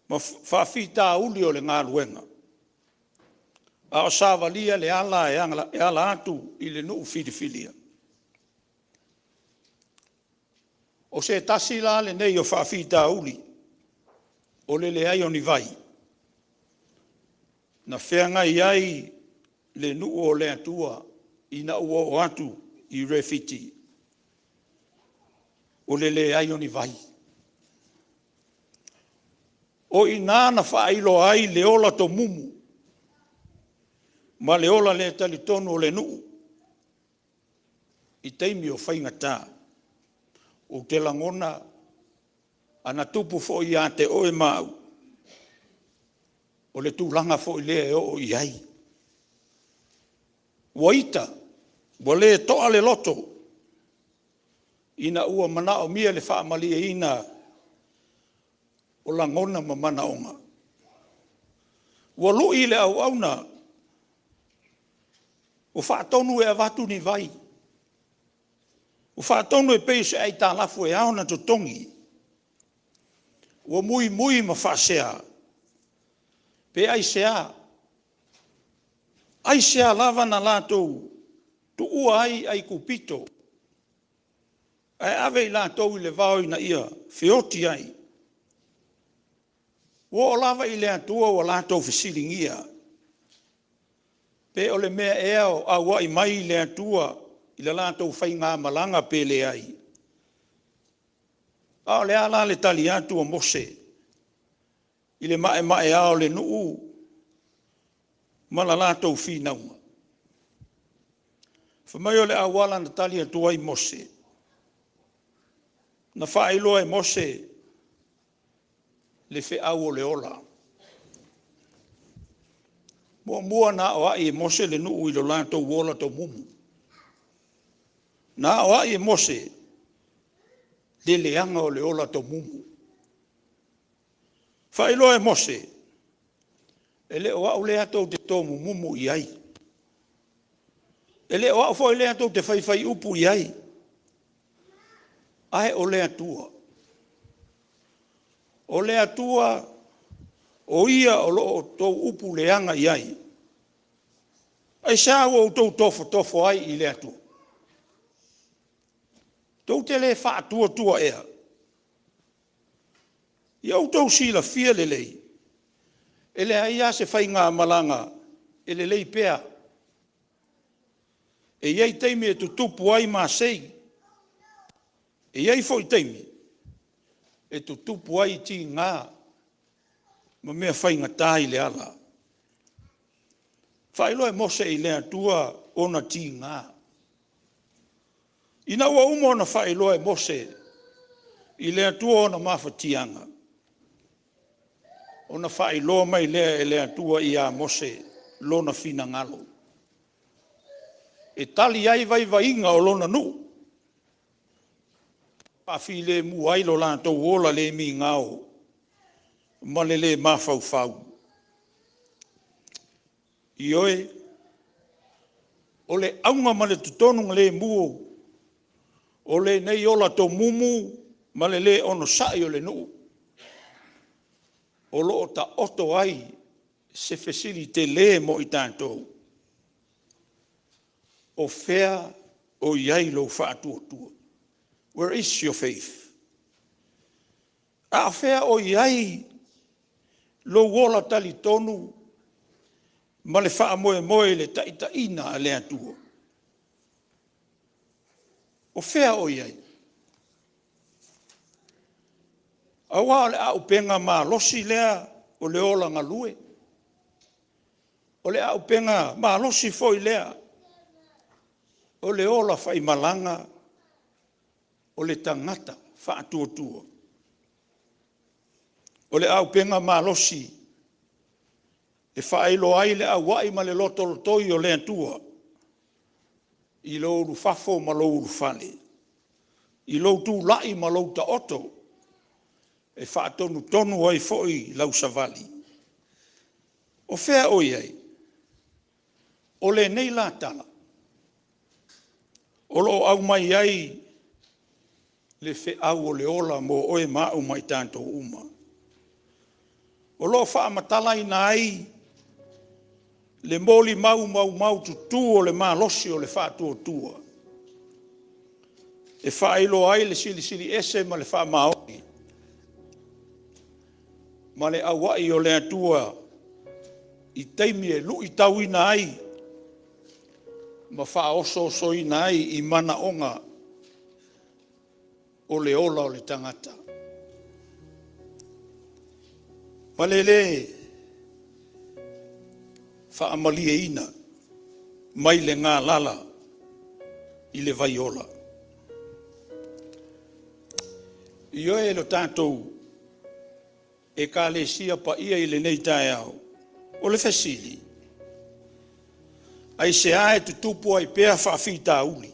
ma faafitauli o le galuega, a o savalia le ala e ala atu i le nuu filifilia. O se tasi la lenei o faafitauli o le leai o ni vai na feagai ai le nuu o le Atua ina ua oo atu i Refiti, o le leai o ni vai. O i ina na faailoa ai le ola tomumu ma le ola le talitonu o le nuu i taimi o faigata. Ou te lagona ana tupu foi ia te oe ma au, o le tulaga foi lea e oo i ai. Ua ita, ua le toa le loto ina ua manaomia le faamalieina o lagona ma manaoga. Ua lui le auauna, ua faatonu e avatu ni vai, ua faatonu e pei o se aitalafu e ao ona totogi. Ua muimui ma faasea, pe aisea? Aisea lava na latou tuua ai Aikupito ae ave i latou i le vao ina ia feoti ai? Ua oo lava i le Atua ua latou fesiligia, pe o le mea ea o auai mai le Atua i le latou faigamalaga pe leai. A o le a la le tali atu a Mose i le maemaea o le nuu ma le latou finauga? Fai mai o le auala na tali atu ai Mose, na faailoa e Mose. Le feau o le ola. Muamua na aoai e Mose le nuu i lo latou ola tomumu. Na aoai e Mose le leaga o le ola tomumu. Faailoa e Mose, e le o au lea tou te tomumumu i ai. E le o au foi lea tou te faifaiupu i ai, ae o le Atua. O le Atua o Ia o lo o outou upu leaga i ai. Aisea ua outou tofotofo ai i le Atua? Tou te le faatuatua ea? Ia outou silafia lelei, e leai lava se faigamalaga e lelei pea. E i ai taimi e tutupu ai masei, e i ai foi taimi e tutupu ai tiga ma mea faigata i le ala. Faailoa e Mose i le Atua ona tiga. Ina ua uma ona faailoa e Mose i le Atua ona mafatiaga, ona faailoa mai lea e le Atua ia Mose lona finagalo e tali ai vaivaiga o lona nuu, faafilemu ai lo latou ola le migao ma le le mafaufau. Ioe, o le auga ma le totogalemu o lenei ola tomumu ma le le onosai o le nuu, o lo o taoto ai se fesili tele mo i tatou. O fea o i ai lou faatuatua? Where is your faith? A o fea o i ai lou ola talitonu ma le faamoemoe i le taitaiga a le Atua? O fea o i ai? Aua o le auupega malosi lea o le ola galue. O le auupega malosi foi lea o le ola faimalaga o le tagata faatuatua. O le auupega malosi e faailoa ai le auai ma le lotolotoi o le Atua i lou ulufafo ma lou ulufale, i lou tulai ma lou taoto, e faatonutonu ai foi lau savali. O fea o i ai? O lenei la tala o lo o aumai ai le feau o le ola mo oe ma au ma i tatou uma. O lo o faamatalaina ai le molimau maumaututu o le malosi o le faatuatua e faailoa ai le Silisili Ese ma le faamaoni ma le auai o le Atua i taimi e luitauina ai ma faaosoosoina ai i manaoga o le ola o le tagata. Ma le le faamalieina mai le galala i le vaiola. Ioe lo tatou Ekalesia paia i lenei taeao, o le fesili, aisea e tutupu ai pea faafitauli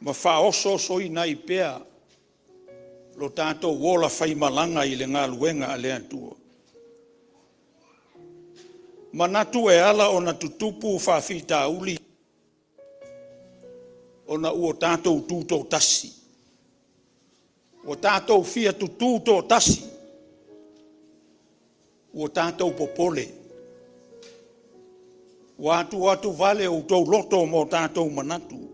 ma faaosoosoina ai pea lo tatou ola faimalaga i le galuega a le Atua? Manatu e ala ona tutupu faafitauli ona ua tatou tutoatasi. Ua tatou fia tutu toatasi, ua tatou popole, ua atuatuvale o outou loto ma o tatou manatu.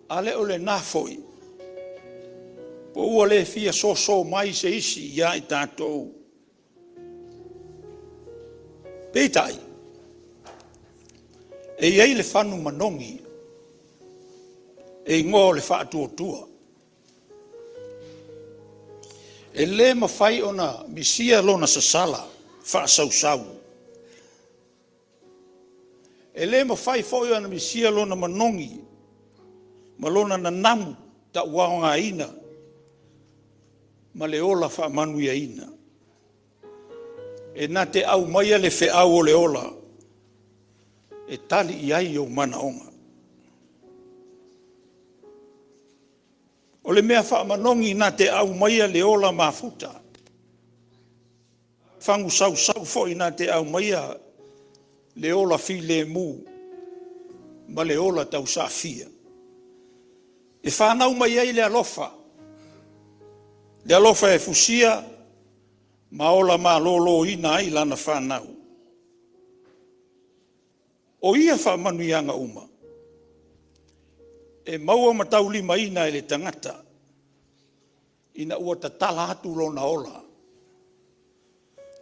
A le o lena foi? Po ua le fia soso mai se isi ia i tatou? Peitai, e i ai le fagu manogi e igoa o le faatuatua. E le mafai ona misia lona sasala faasausau. E le mafai foi ona misia lona manogi ma lona nanamu tauaogaina. ma le ola faamanuiaina. E na te aumaia le feau o le ola e tali i ai ou manaoga. O le mea faamanogi na te aumaia le ola mafuta, fagu sausau foi na te aumaia le ola filemu ma le ola tausaafia. E fanau mai ai le alofa, le alofa e fusia ma ola maloloina ai lana fanau. O ia faamanuiaga uma, e maua ma taulimaina e le tagata ina ua tatala atu lona ola,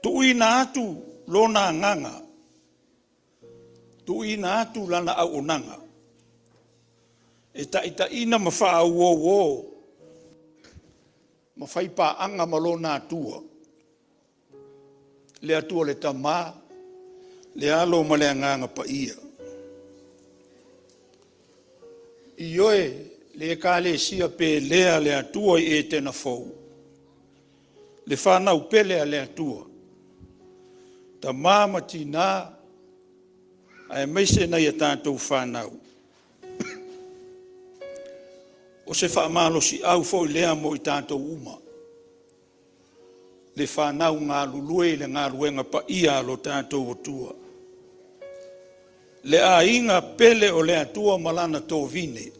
tuuina atu lona agaga, tuuina atu lana auaunaga e taitaiina ma faauouo ma faipaaga ma lona Atua, le Atua le Tama, le Alo ma le Agaga Paia. Ioe, le Ekalesia pelea a le Atua i Etena fou, le fanau pele a le Atua, tama ma tina aemaise nai a tatou fanau, o se faamalosiau foi lea mo i tatou uma, le fanau galulue i le galuega paia a lo tatou Atua, le aiga pele o le Atua ma lana tovine.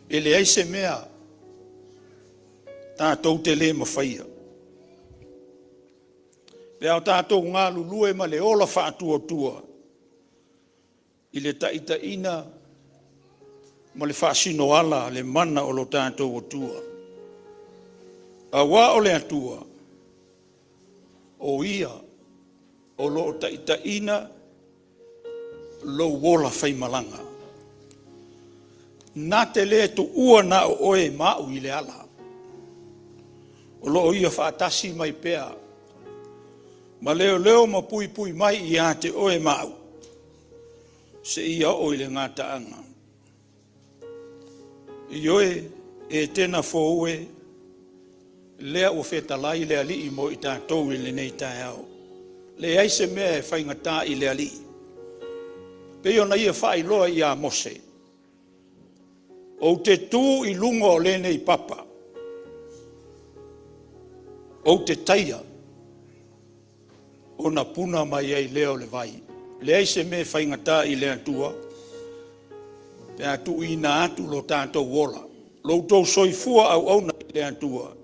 E leai se mea tatou te le mafaia pe a o tatou galulue ma le ola faatuatua i le taitaiina ma le faasinoala le mana o lo tatou Atua. Aua o le Atua, o Ia o lo o taitaiina lou ola faimalaga. Na te le tuua na o oe ma au i le ala. O lo o Ia faatasi mai pea ma leoleo ma puipui mai ia te oe ma au seia oo i le gataaga. Ioe, Etena fou e, lea ua fetalai le Alii mo i tatou i lenei taeao. Leai se mea e faigata i le Alii. Pei ona ia faailoa ia Mose, ou te tu i luga o lenei papa, ou te taia ona puna mai ai lea o le vai. Leai se mea e faigata i le Atua pe a tuuina atu lo tatou ola, lo outou soifua auauna i le Atua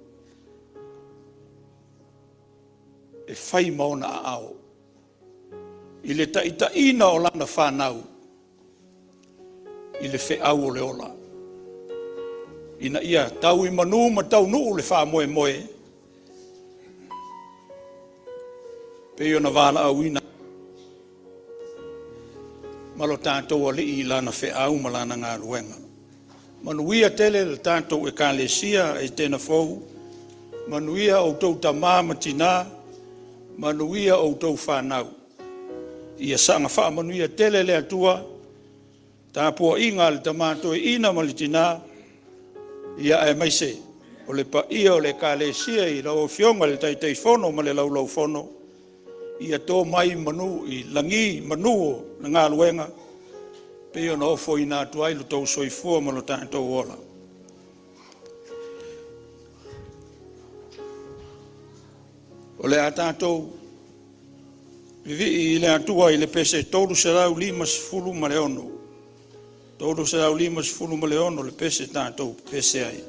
e fai ma ona aao i le taitaiina o lana fanau i le feau o le ola, ina ia tau i manu ma taunuu le faamoemoe pei ona valaauina ma lo tatou Alii i lana feau ma lana galuega. Manuia tele le tatou Ekalesia Etena Fou, manuia outou tama ma tina, manuia outou fanau. Ia saga faamanuia tele le Atua, tapuaiga a le tama toeaina ma le tina, ia aemaise o le paia o le Ekalesia i lau Afioga i le Taitaifono ma le Laulaufono, ia to mai manu i lagi manu o le galuega pei ona ofoina atu ai lo outou soifua ma lo tatou ola. O le a tatou vivii i le Atua i le pese 356, 356 le pese tatou pepese ai.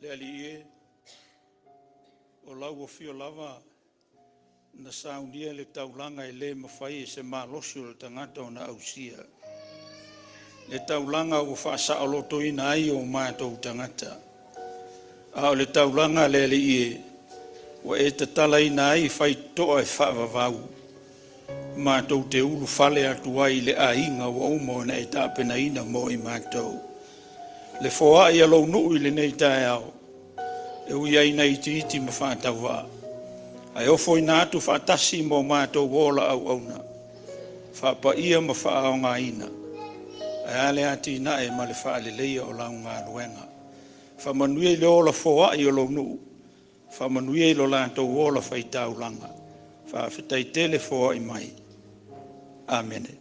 Le Alii e, o lau afio lava na saunia le taulaga e le mafai e se malosi o le tagata ona ausia. Le taulaga ua faasaolotoina ai o matou tagata. A o le taulaga le Alii e, ua e tatalaina ai faitotoa e faavavau, matou te ulufale atu ai i le aiga ua uma ona e tapenaina mo i matou. Le foai a lou nuu i lenei taeao, e ui ai ina itiiti ma faatauvaa, ae ofoina atu faatasi ma o matou ola auauna, faapaia ma faaaogaina, ae a le atinae ma le faaleleia o lau galuega. Faamanuia i le ola foai o lou nuu, faamanuia i lo latou ola faitaulaga, faafetai tele foai mai. Amene.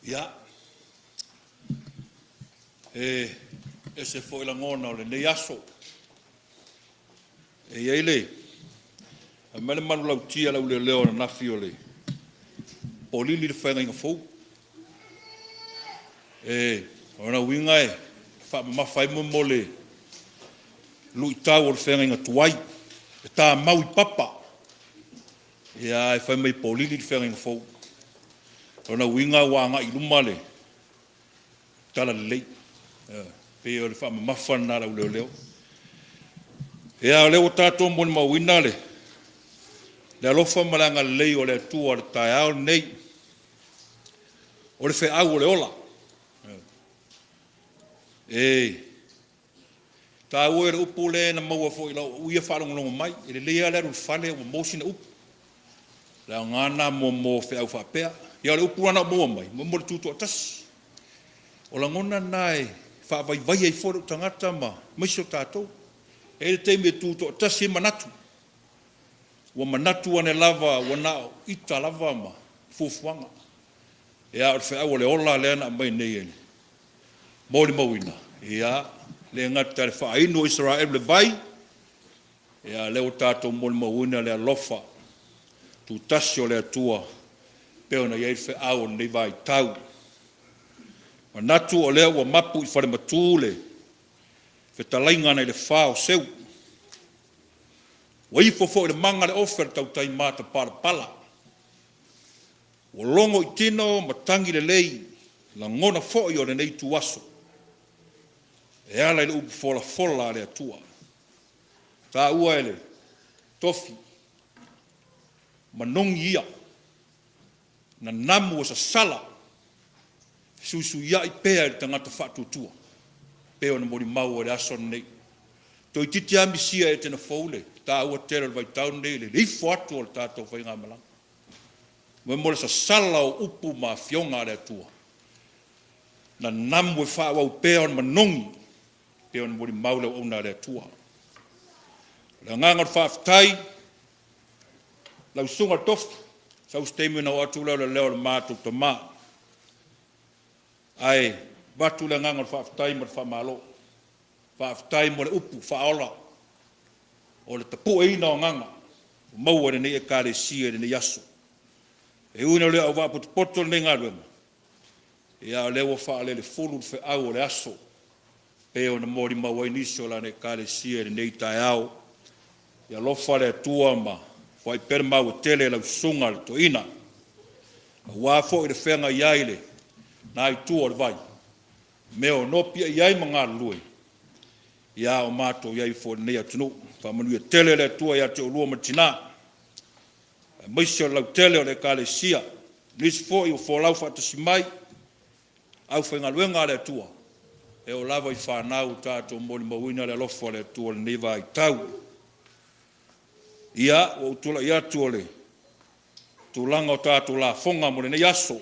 Ia, e ese foi lagona o lenei aso. E i ai le… fai mai le manulauti a le auleoleo ananafi o le polili le feagaiga fou. O lona uiga e faamamafa ai mo le luitau o le feagaiga tuai, e tamau i papa, ae fai mai e polili le feagaiga fou. O lona uiga ua agai i luma le talalelei. E pei o le faamamafa lena a le auleoleo. Ia o lea ua tatou molimauina le alofa ma le agalelei o le Atua i le taeao lenei. O le feau o le ola. E taua ia o le upu lea na maua foi i lau ia faalogologo mai, e lelei lava le alu i le fale ua maua sina upu. O le aoga lena mo feau faapea. Ia o le upu la na ou maua mai, mo le tutoatasi. O lagona na e faavaivai ai foi lou tagata aemaise o tatou. E i ai le taimi e tutoatasi ai manatu, ua manatu ane lava ua na o ita lava ma fuafuaga, a o le feau o le ola lea na aumai nei e molimauina, e le gata i le faainu o Isaraelu i le vai, a o lea ua tatou molimauina le alofa tutasi o le Atua e pei ona i ai le feau o lenei vaitau. E manatu o lea ua mapu i falematu le fetalaiga nai le fa o Seu, ua ifo foi i le maga le ofe a le tautai matapalapala, ua logo i tino matagi lelei lagona foi o lenei ituaso e ala i le upu folafola a le Atua. E taua e le tofi manogi ia, nanamu e sasala, fesuisuiai pea i le tagata faatuatua e pei ona molimau ai i le aso lenei. Toeitiiti lava misia Etena fou le taua tele o le vaitau lenei i le ifo atu o le tatou faigamalaga. Mo le sasala o upu ma afioga a le Atua, nanamu e faaauau pea ona manogi e pei ona molimau le auauna a le Atua. O le agaga o le faafetai, lau susuga i le tofi, sau se taimi ona oo atu lea o le leo o le matou tama, ae avatu le agaga o le faafetai ma le faamalo. Faafetai mo le upu faaola o le tapueina o agaga ua maua e lenei Ekalesia i lenei aso. E ui ina le auvaa potopoto lenei galuega, a o lea ua faalelefulu le feau o le aso e pei ona molimau ai nisi o lana Ekalesia i lenei taeao. Ia alofa le Atua ma foai pea le maua tele i lau susuga i le toeaina, aua foi le feagai ai i lena itu o le vai, mea o nopiai ai ma galulue, a o matou i ai foi i lenei atunuu. Faamanuia tele le Atua ia te oulua ma le tina, aemaise o le lautele o le Ekalesia, nisi foi ua folau faatasi mai, aufaigaluega a le Atua, e oo lava i fanau ua tatou molimauina le alofa o le Atua i lenei vaitau. Ia, ua ou tulai atu o le tulaga o tatou lafoga mo lenei aso,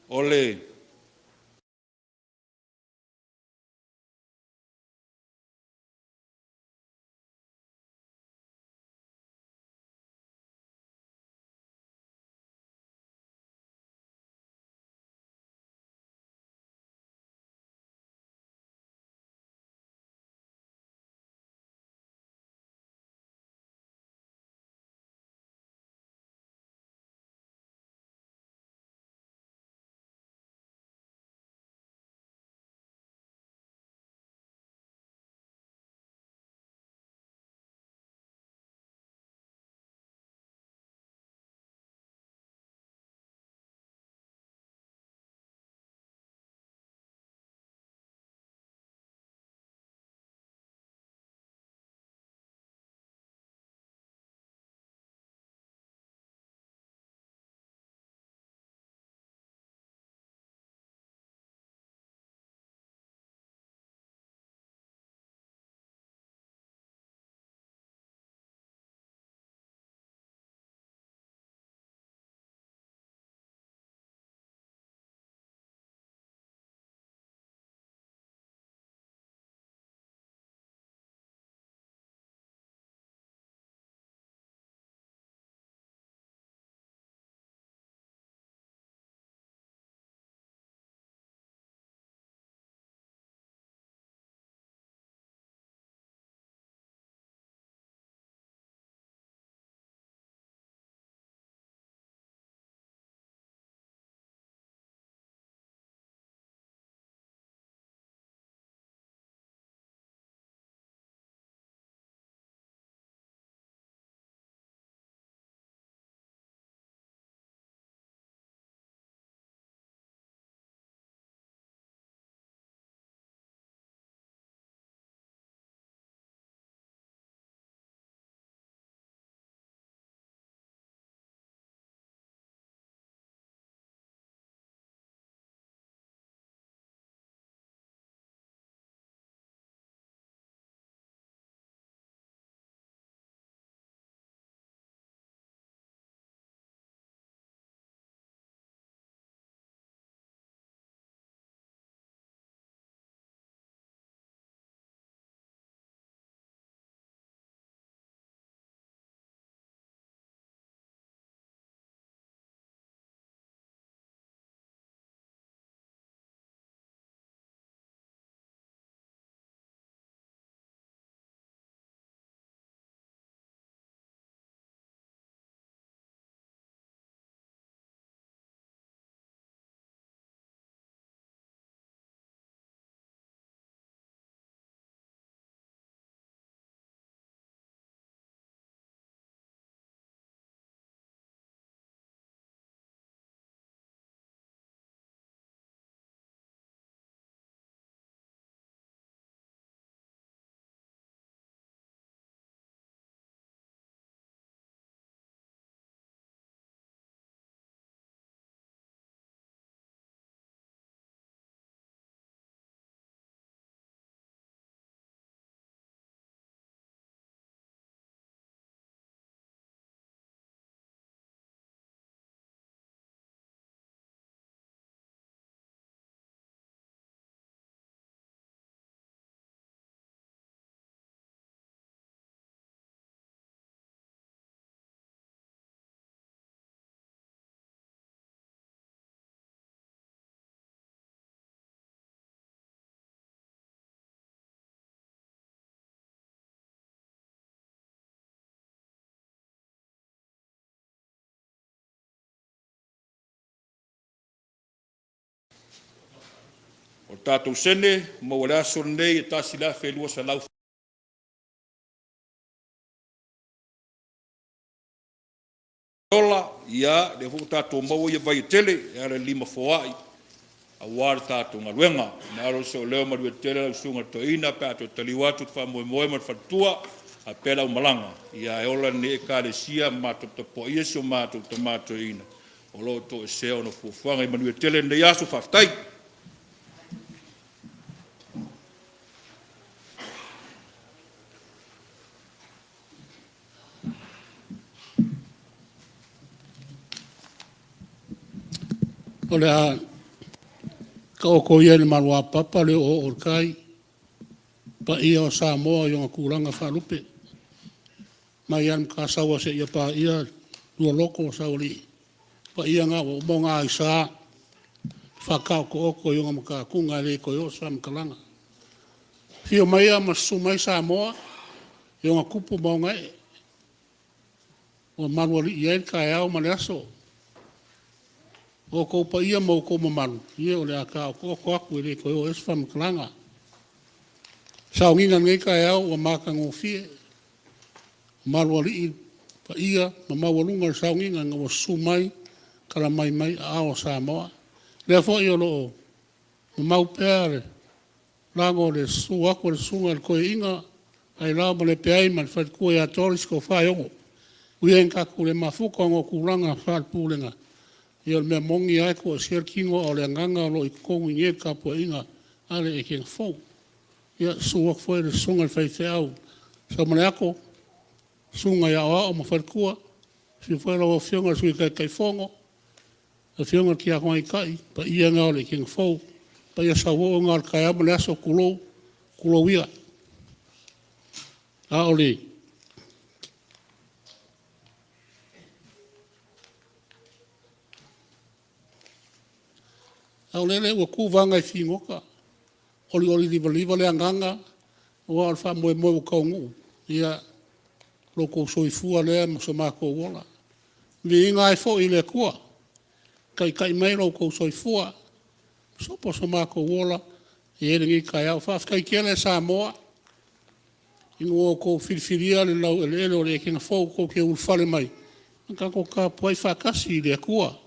o le O le tatou sene maua i le aso lenei e 1,200 dola, ia, lea foi ua tatou maua ia vai e tele e ala i le lima foai aua le tatou galuega. Ona alo lea o se leo, manuia tele lau Susuga i le Toeaina pe a toe taliu atu i le faamoemoe ma le faletua faapea le aumalaga, ae ola lenei Ekalesia ma matou tapuaia si o matou Tama Toeaina o lo o toesea ona o fuafuaga. Ia manuia tele lenei aso. Faafetai. O le a taoto ia i le maluapapa le oooo o le tai, paia o Samoa i ona tulaga faalupe, mai lava i le Matasaua seia paia Lualoto o Saualii, o paia na ua uma ona aisa, faataotooto i ona matatuga e le toe oo se faamatalaga. Afio maia ma susu mai Samoa i ona tupu ma ona ee ua malualii ai le taeao ma le aso. O outou paia ma outou mamalu, ia o le a taotooto atu e le toe oo i ai se faamatalaga. Sauniga i lenei taeao ua matagofie, malualii paia ma maualuga o le sauniga ina ua susu mai talamai mai aao o Samoa. O lea foi o lo o mamau pea le lago o le susu atu o le susuga i le Toeaina Ailao Malepeai ma le faletua ia Doris Tofa Aiono. E ui lava ina tatou le mafuta ona o tulaga faale-Pulega, ia o le mea moni lava e toesea le tino a o le agaga o lo o i totonu i inei i le tapuaiga a le ekega fou. Ia, susu atu foi le susuga i le faifeau Saumaleato, susuga ia Aoao ma faletua, afio foi lau Afioga i le Sui Taitaifono, afioga i le Tiakono Taitai, o paia na o le ekega fou, paia sauoo na o le taeao ma le aso, tulou, tulou ia. A o le aolele ua tu vaga e figota, olioli livaliva le agaga aua o le faamoemoe ua taunuu, ia, lo outou soifua lea ma so matou ola. Viiga ai foi i le Atua ua taitai mai lo outou soifua, sopo so matou ola e i ai lenei taeao. Faafetai tele Samoa ina ua outou filifilia le laueleele o le ekega fou tou te ulufale mai ma tatou tapuai faatasi i le Atua.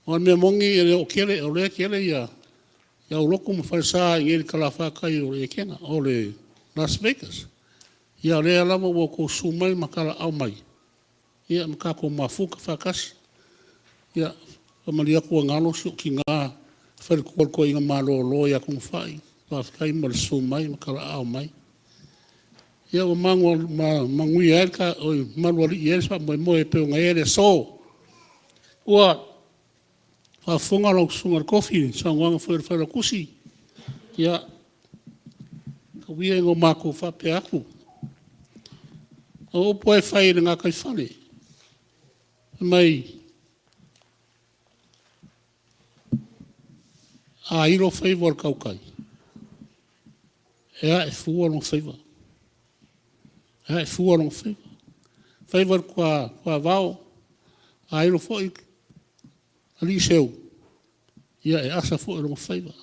Aua o le mea moni e le o tele, o lea e tele aulotu ma falesa i inei i le talafatai o le ekega o le Las Vegas. Ia a o lea lava ua outou susu mai ma talaaao mai ma tatou mafuta faatasi. Ia, faamalie atu ua galo si ou tina le faletua o le toeaina malolo ia Tunuafai, faafetai mo le susu mai ma talaaao mai. Ia ua manuia ai malualii ai le faamoemoe e pei ona i ai le aso. Ua faafofoga lau Susuga i le Tofi i le saunoaga foi a le Failautusi, ia, tau ia ina matou faapea atu, o upu lava e fai i le gataifale, fai mai, a ilo faiva o le tautai, e ae fua lona faiva, e ae fua lona faiva. Faiva o le tuavao, a ilo foi alii seu, ia e asa foi lona faiva.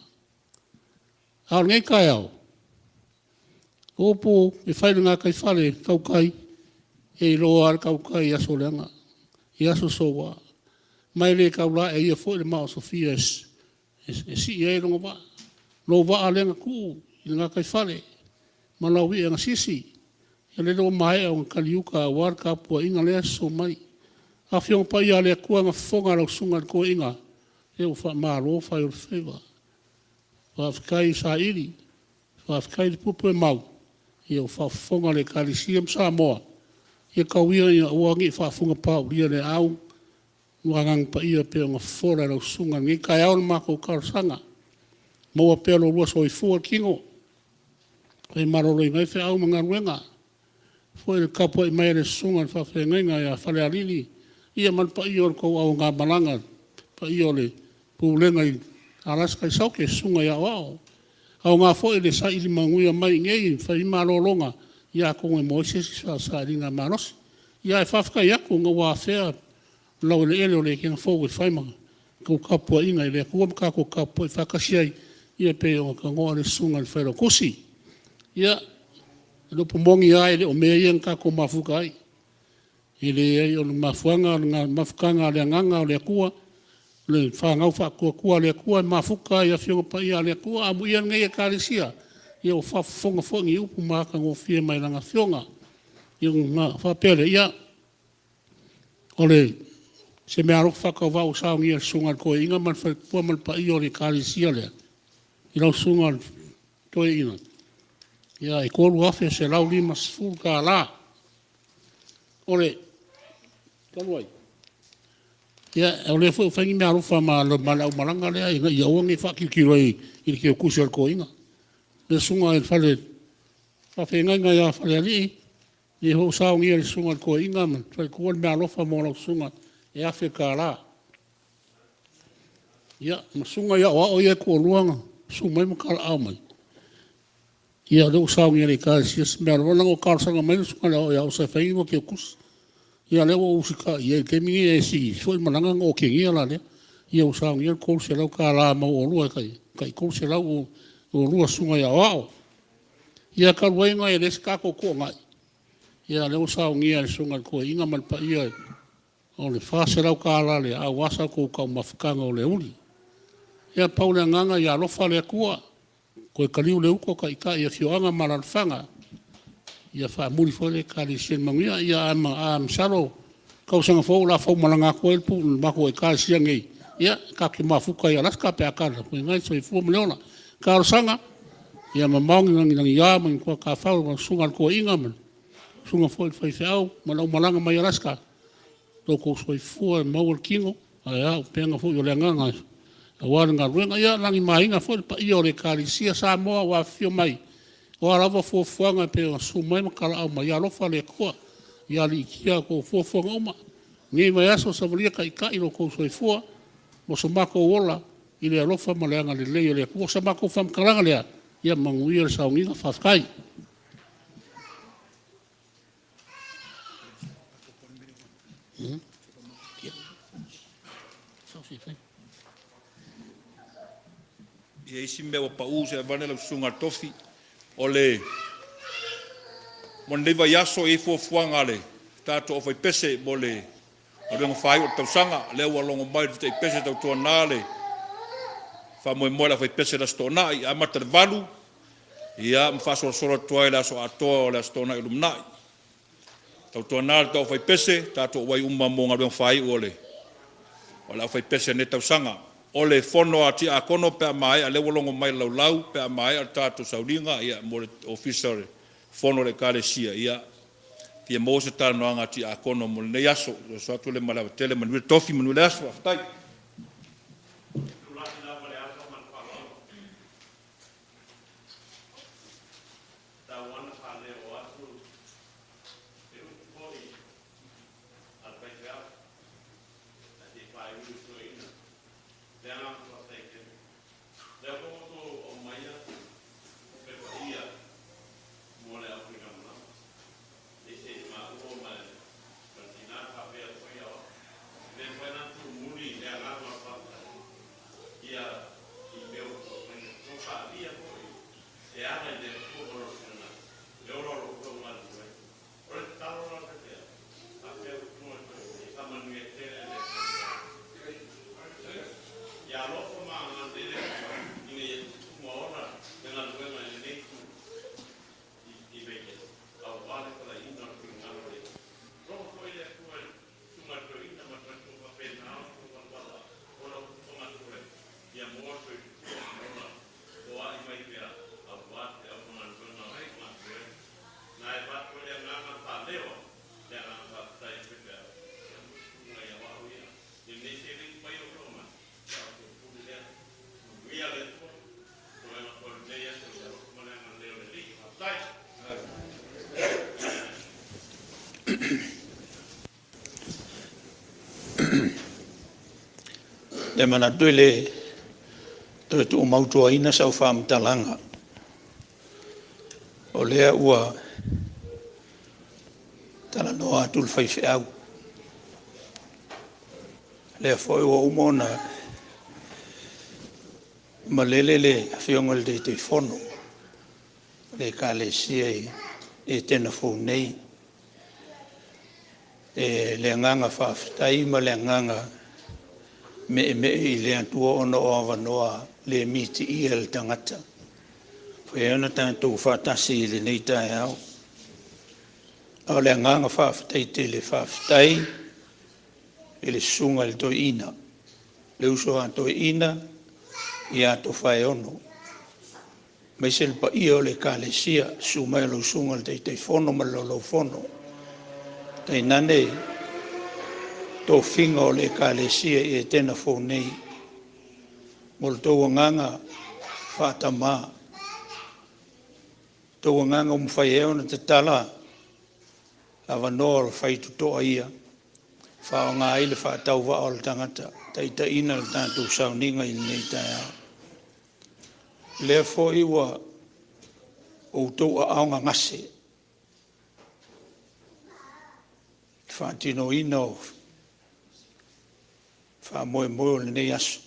A o lenei taeao, o upu e fai i le gataifale i le tautai, e iloa lava le tautai i aso leaga, i aso soua, ma e le tau laeia foi le maosofia e sii ai lona vaa. Lou vaa lea na tuu i le gataifale ma lau i'a na sisi, ia lele ua maea ona taliuta aua le tapuaiga lea e susu mai. Afioga Paia a le Atua na fofoga e lau Susuga i le Toeaina, ia ua faamalo fai o le faiva. Faafetai saili, faafetai le puepuemau, ia ua faafofoga le Ekalesia ma Samoa, ia tau ia ina aua ne i faafugapaaulia le aau ma Agaga Paia e pei ona fofola e lau susuga i lenei taeao le matou talosaga. Maua pea lo oulua soifua ma le tino e fai maloloina ai feau ma galuega. Faafetai foi i le tapuai mai a le susuga i le faafeagaiga ia Falealili ia ma le paia o le tou augamalaga, le paia o le Pulega i Alaska i Saute, susuga ia Aoao. E aoga foi le saili manuia mai i inei e fai ai malologa, ia atonu e maua ai se isi faasiligamalosi. Ae faafetai atu ina ua afea le laueleele o le ekega fou e fai ma tou tapuaiga i le Atua ma tatou tapuai faatasi ai, ia pei ona tanoa le Susuga i le Failautusi. Ia, o le upu moni lava e le o mea ia na tatou mafuta ai, e leai o le mafuaaga o le mafutaga a le Agaga o le Atua, le fanau faatuatua i le Atua e mafuta i Afioga Paia a le Atua. Amuia lenei Ekalesia, ia ua faafofoga foi i ni upu matagofie mai Lana Afioga. Ia ona faapea lea, ia, o se meaalofa faatauvaa ua saunia e le Susuga i le Toeaina ma le faletua ma le paia o le Ekalesia lea i lau Susuga i le Toeaina, e $3,150. O le talu ai, ia o lea foi ua fai ni meaalofa ma le aumalaga lea ina ia aua ne i faatilotilo i le keutusi a le toeaina. Le susuga i le faafeagaiga ia Falealii, o lea foi ua saunia e le susuga i le toeaina ma le faletua le meaalofa mo lau susuga e $1,000. Ia, ma susuga i aoao ia e toalua na susu mai ma talaaao mai, ia o lea ua saunia e le Ekalesia se meaalofa, leaga na talosaga mai le susuga i le aoao ia Osa e fai ni lua keutusi. Ia o lea ua ou usitai i ai i le taimi lenei, e sili foi le malaga ona otegia la lea. Ia ua saunia le $300 mo oulua e tai $300 oulua susuga i aoao. Ia talu ai ona e leai se tatou toonai, ia o lea ua saunia e le Susuga i le Toeaina ma le paia o le $400 lea aua sa outou taumafataga o le aoauli. Ia pau le agaga ia alofa le Atua toe taliu le utu a taitai i afioaga ma alaalafaga, ia faamuli foi le Ekalesia i le manuia. Ia ae masalo o le tausaga fou o le a fau malaga atu ai le matou Ekalesia nei tatou te mafuta i Alaska pe a talafeagai le soifua ma le ola. O le talosaga, ia mamao ni lagilagia ma ni toatafau i lau susuga i le toeaina ma le susuga foi i le faifeau ma le aumalaga mai Alaska, lo outou soifua ia maua le tino ae a auupega foi o le agaga aua le galuega. Ia lagimaina foi le paia o le Ekalesia Samoa ua afifio mai, o a lava fuafuaga e pei ona susu mai ma talaaao mai, ia alofa le Atua ia alititia a outou fuafuaga uma. I lenei vaiaso, savalia taitai lo outou soifua ma so matou ola i le alofa ma le agalelei o le Atua. O sa matou faamatalaga lea, ia manuia le sauniga faafetai. E i ai si mea ua pau se i aveane lau susuga i le tofi. O le mo lenei vaiaso e i ai fuafuaga a le tatou aufaipese mo le galuega faaiu o le tausaga. O lea ua logo mai le Tataipese, tautuana le faamoemoe o le aufaipese i le Aso Toonai, e amata i le 8 ia ma faasolosolo atu ai i le aso atoa o le Aso Toonai o lumanai. Tautuana le tou aufaipese, tatou auai uma mo galuega faaiu a le aufaipese i lenei tausaga. O le fono a Tiakono pe a maea, lea ua logo mai i le laulau pe a maea le tatou sauniga mo le Ofisa o le Fono a le Ekalesia, ia, e fia maua se talanoaga a Tiakono mo lenei aso. E oso atu lea ma le ava tele. Manuia le tofi, manuia le aso. Faafetai. E manatu e le toe tuumautuaina sau faamatalaga, o lea ua talanoa atu le faifeau, o lea foi ua uma ona Malele le Afioga i le Taitaifono o le Ekalesia i Etena Fou nei. E le agaga faafetai ma le agaga meemee i le Atua ona o avanoa le mitiia e le tagata, ua mafai ai ona tatou faatasi i lenei taeao. A o le agaga faafetai tele, faafetai i le susuga i le Toeaina, le uso a Toeaina ia Tofaeono, aemaise le paia o le Ekalesia, susu mai o lau Susuga i le Taitaifono ma le Laulau-a-Fono, tainane tofiga o le Ekalesia i Etena Fou nei, mo le tou agaga faatama, tou agaga ua mafai ai ona tatala avanoa o le faitotoa ia e faaaoga ai le faatauvaa o le tagata e taitaiina le tatou sauniga i lenei taeao. O lea foi ua outou aao gagase i le faatinoina o faamoemoe o lenei aso.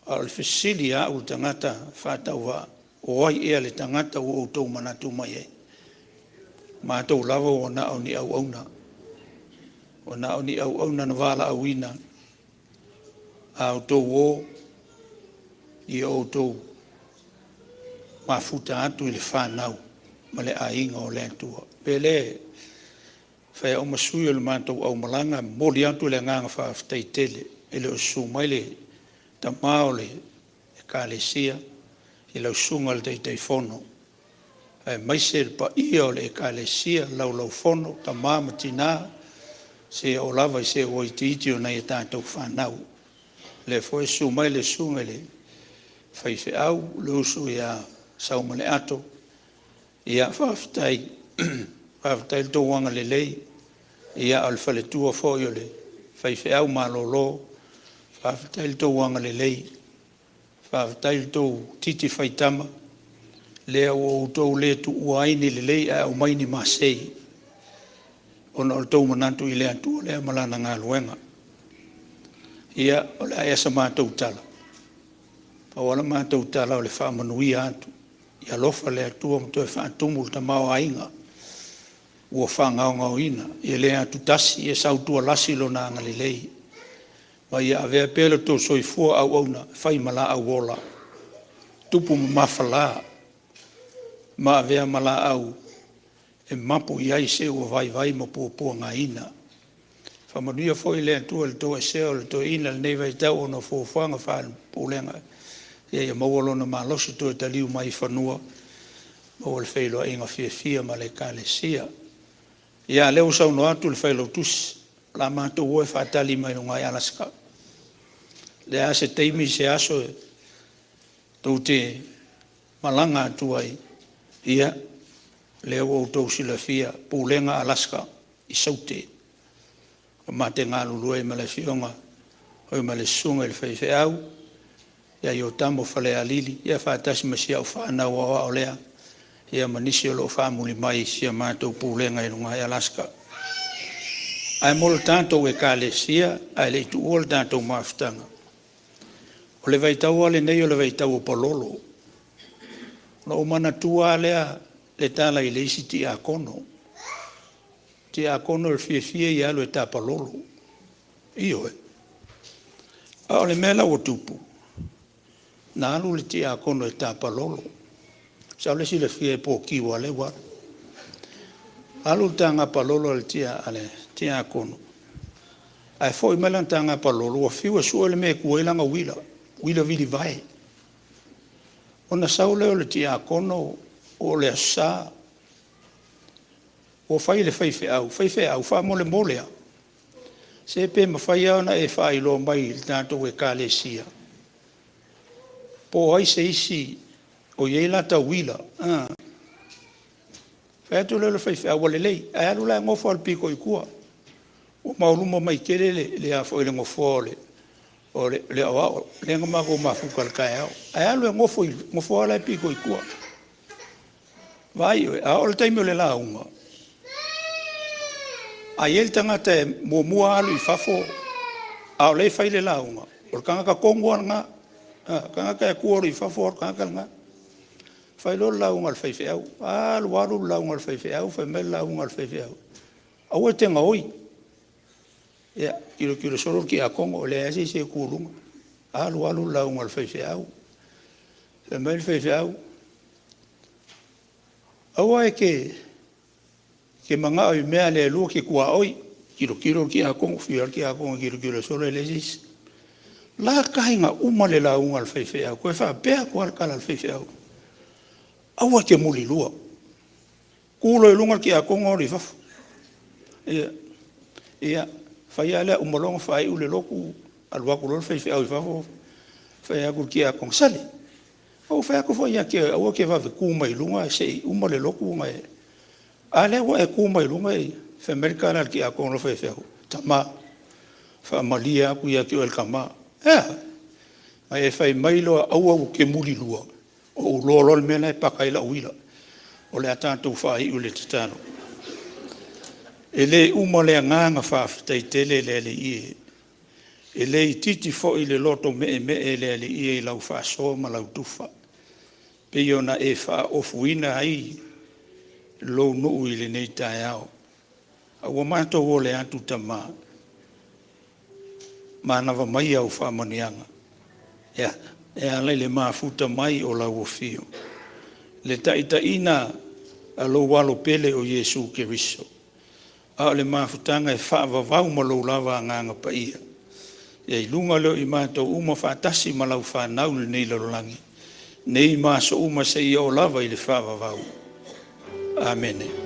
A o le fesili a au le tagata faatauvaa, o ai ea le tagata ua outou manatu mai ai? O matou lava ua na o ni auauna, ua na o ni auauna na valaauina. A outou o, ia outou mafuta atu i le fanau ma le aiga o le Atua. O le mea lea e fai ai au ma sui o le matou aumalaga, e momoli atu le agaga faafetai tele. E le o susu mai le tama o le Ekalesia i lau susuga i le Taitaifono aemaise le paia o le Ekalesia, le Laulau-a-Fono, tama ma tina seia oo lava i seua itiiti o nai a tatou fanau. O lea foi e susu mai le susuga i le faifeau, le uso ia Saumaleato, ia faafetai, faafetai i lo outou agalelei. Ia o le faletua foi o le faifeau malolo, faafetai i lo outou agalelei, faafetai i lo outou titi faitama, lea ua outou le tuua ai ni lelei ae aumai ni masei ona o lo outou manatu i le Atua lea ma Lana galuega. Ia, o le a ea sa matou tala? Pau lava la matou tala o le faamanuia atu, ia alofa le Atua ma toe faatumu le tamaoaiga ua faagaogaoina. Ia le atutasi, ia sautualasi Lona agalelei ma ia avea pea lo outou soifua auauna e fai ma laau ola, tupu mamafa ma avea ma laau e mapu i ai se ua vaivai ma puapuagaina. Faamanuia foi le Atua i le toesea o le toeaina i lenei vaitau ona o fuafuaga faale-Pulega, ia maua lona malosi toe taliu mai i fanua, maua le feiloaiga fiafia ma le Ekalesia. Ia, a o lea ua saunoa atu le Failautusi, o le a matou o e faatali mai luga i Alaska. O le a se taimi se aso tou te malaga atu ai, ia, o lea ua outou silafia, Pulega Alaska i Saute, ma te galulue ai ma le afioga ma le susuga i le faifeau ia Iotamo Falealili, ia faatasi ma si au fanau aoao lea, ia ma nisi o lo o faamuli mai i si a matou pulega i luga i Alaska. Ae mo le tatou Ekalesia ae le i tuua le tatou mafutaga, o le vaitau lava lenei o le vaitau o palolo. Ona ou manatua lava lea le tala i le isi tiakono, tiakono o le fiafia ia e alu e tapalolo. Ioe. A o le mea la ua tupu, na alu le tiakono e tapalolo, masalo e silafia e Pokii aua o lea ua alu. Alu le taga palolo a le tiakono ae foi mai lana taga palolo ua fiu e sue le mea e tu ai lana uila, uila vilivae. Ona sau lea o le tiakono o le Aso Sa, ua fai i le faifeau, faifeau faamolemole lava, se pe mafai lava ona e faailoa mai i le tatou Ekalesia po o ai se isi o i ai lata uila. Fai atu lea o le faifeau, ua lelei, ae alu la e nofo lava i le pito i tua. Ua maoluma mai tele le nofoa o le aoao lea na matou mafuta i le taeao, ae alu e nofo i le nofoa la e pito i tua. Vaai oe, a oo i le taimi o le lauga, a i ai le tagata e muamua alu i fafo a o lea e fai le lauga, o le tagata tonu lava lena. Tagata e tua loa i fafo, o le tagata lena. Fai loa le lauga a le faifeau, alu alu le lauga a le faifeau, fai mai le lauga a le faifeau, aua e te gaoi. Ia, tilotilo solo le tiakono e leai lava se isi e tu i luga. Alu alu le lauga a le faifeau, fai mai le faifeau, aua e te manao i mea a le Atua e te tuaoi. Tilotilo le tiakono, afio lava le tiakono e tilotilo solo e leai se isi. Lata ina uma le lauga a le faifeau, toe faapea atu lava le tala a le faifeau, aua e te mulilua. Tu loa i luga le tiakono alu i fafo. Ia, fai a lea, uma loa ona faaiu le lotu alu atu loa le faifeau i fafo fai atu i le tiakono, sale, na ou fai atu foi ia te oe aua e te vave tu mai luga se i uma le lotu ona e… A o lea ua e tu mai luga e… Fai mai le tala a le tiakono i le faifeau, tama, faamalie atu ia te oe e le tama. E a? Na e fai mai loa aua ou te mulilua, ou iloa loa le mea la e paka ai lau uila. O le a tatou faaiu i le tatalo. E le uma le agaga faafetai tele le Alii e, e le itiiti foi le loto meemee le Alii e i lau faasoa ma lau tufa, pei ona e faaofuina ai lou nuu i lenei taeao. A ua matou ole atu Tama, manava mai au faamanuiaga e ala i le mafuta mai o lau afio, le taitaiga a lou Alo pele o Iesu Keriso, a o le mafutaga e faavavau ma lou lava Agaga Paia. Ia i luga lea o i matou uma faatasi ma lau fanau i lenei lalolagi, nei ma aso uma seia oo lava i le faavavau. Amene.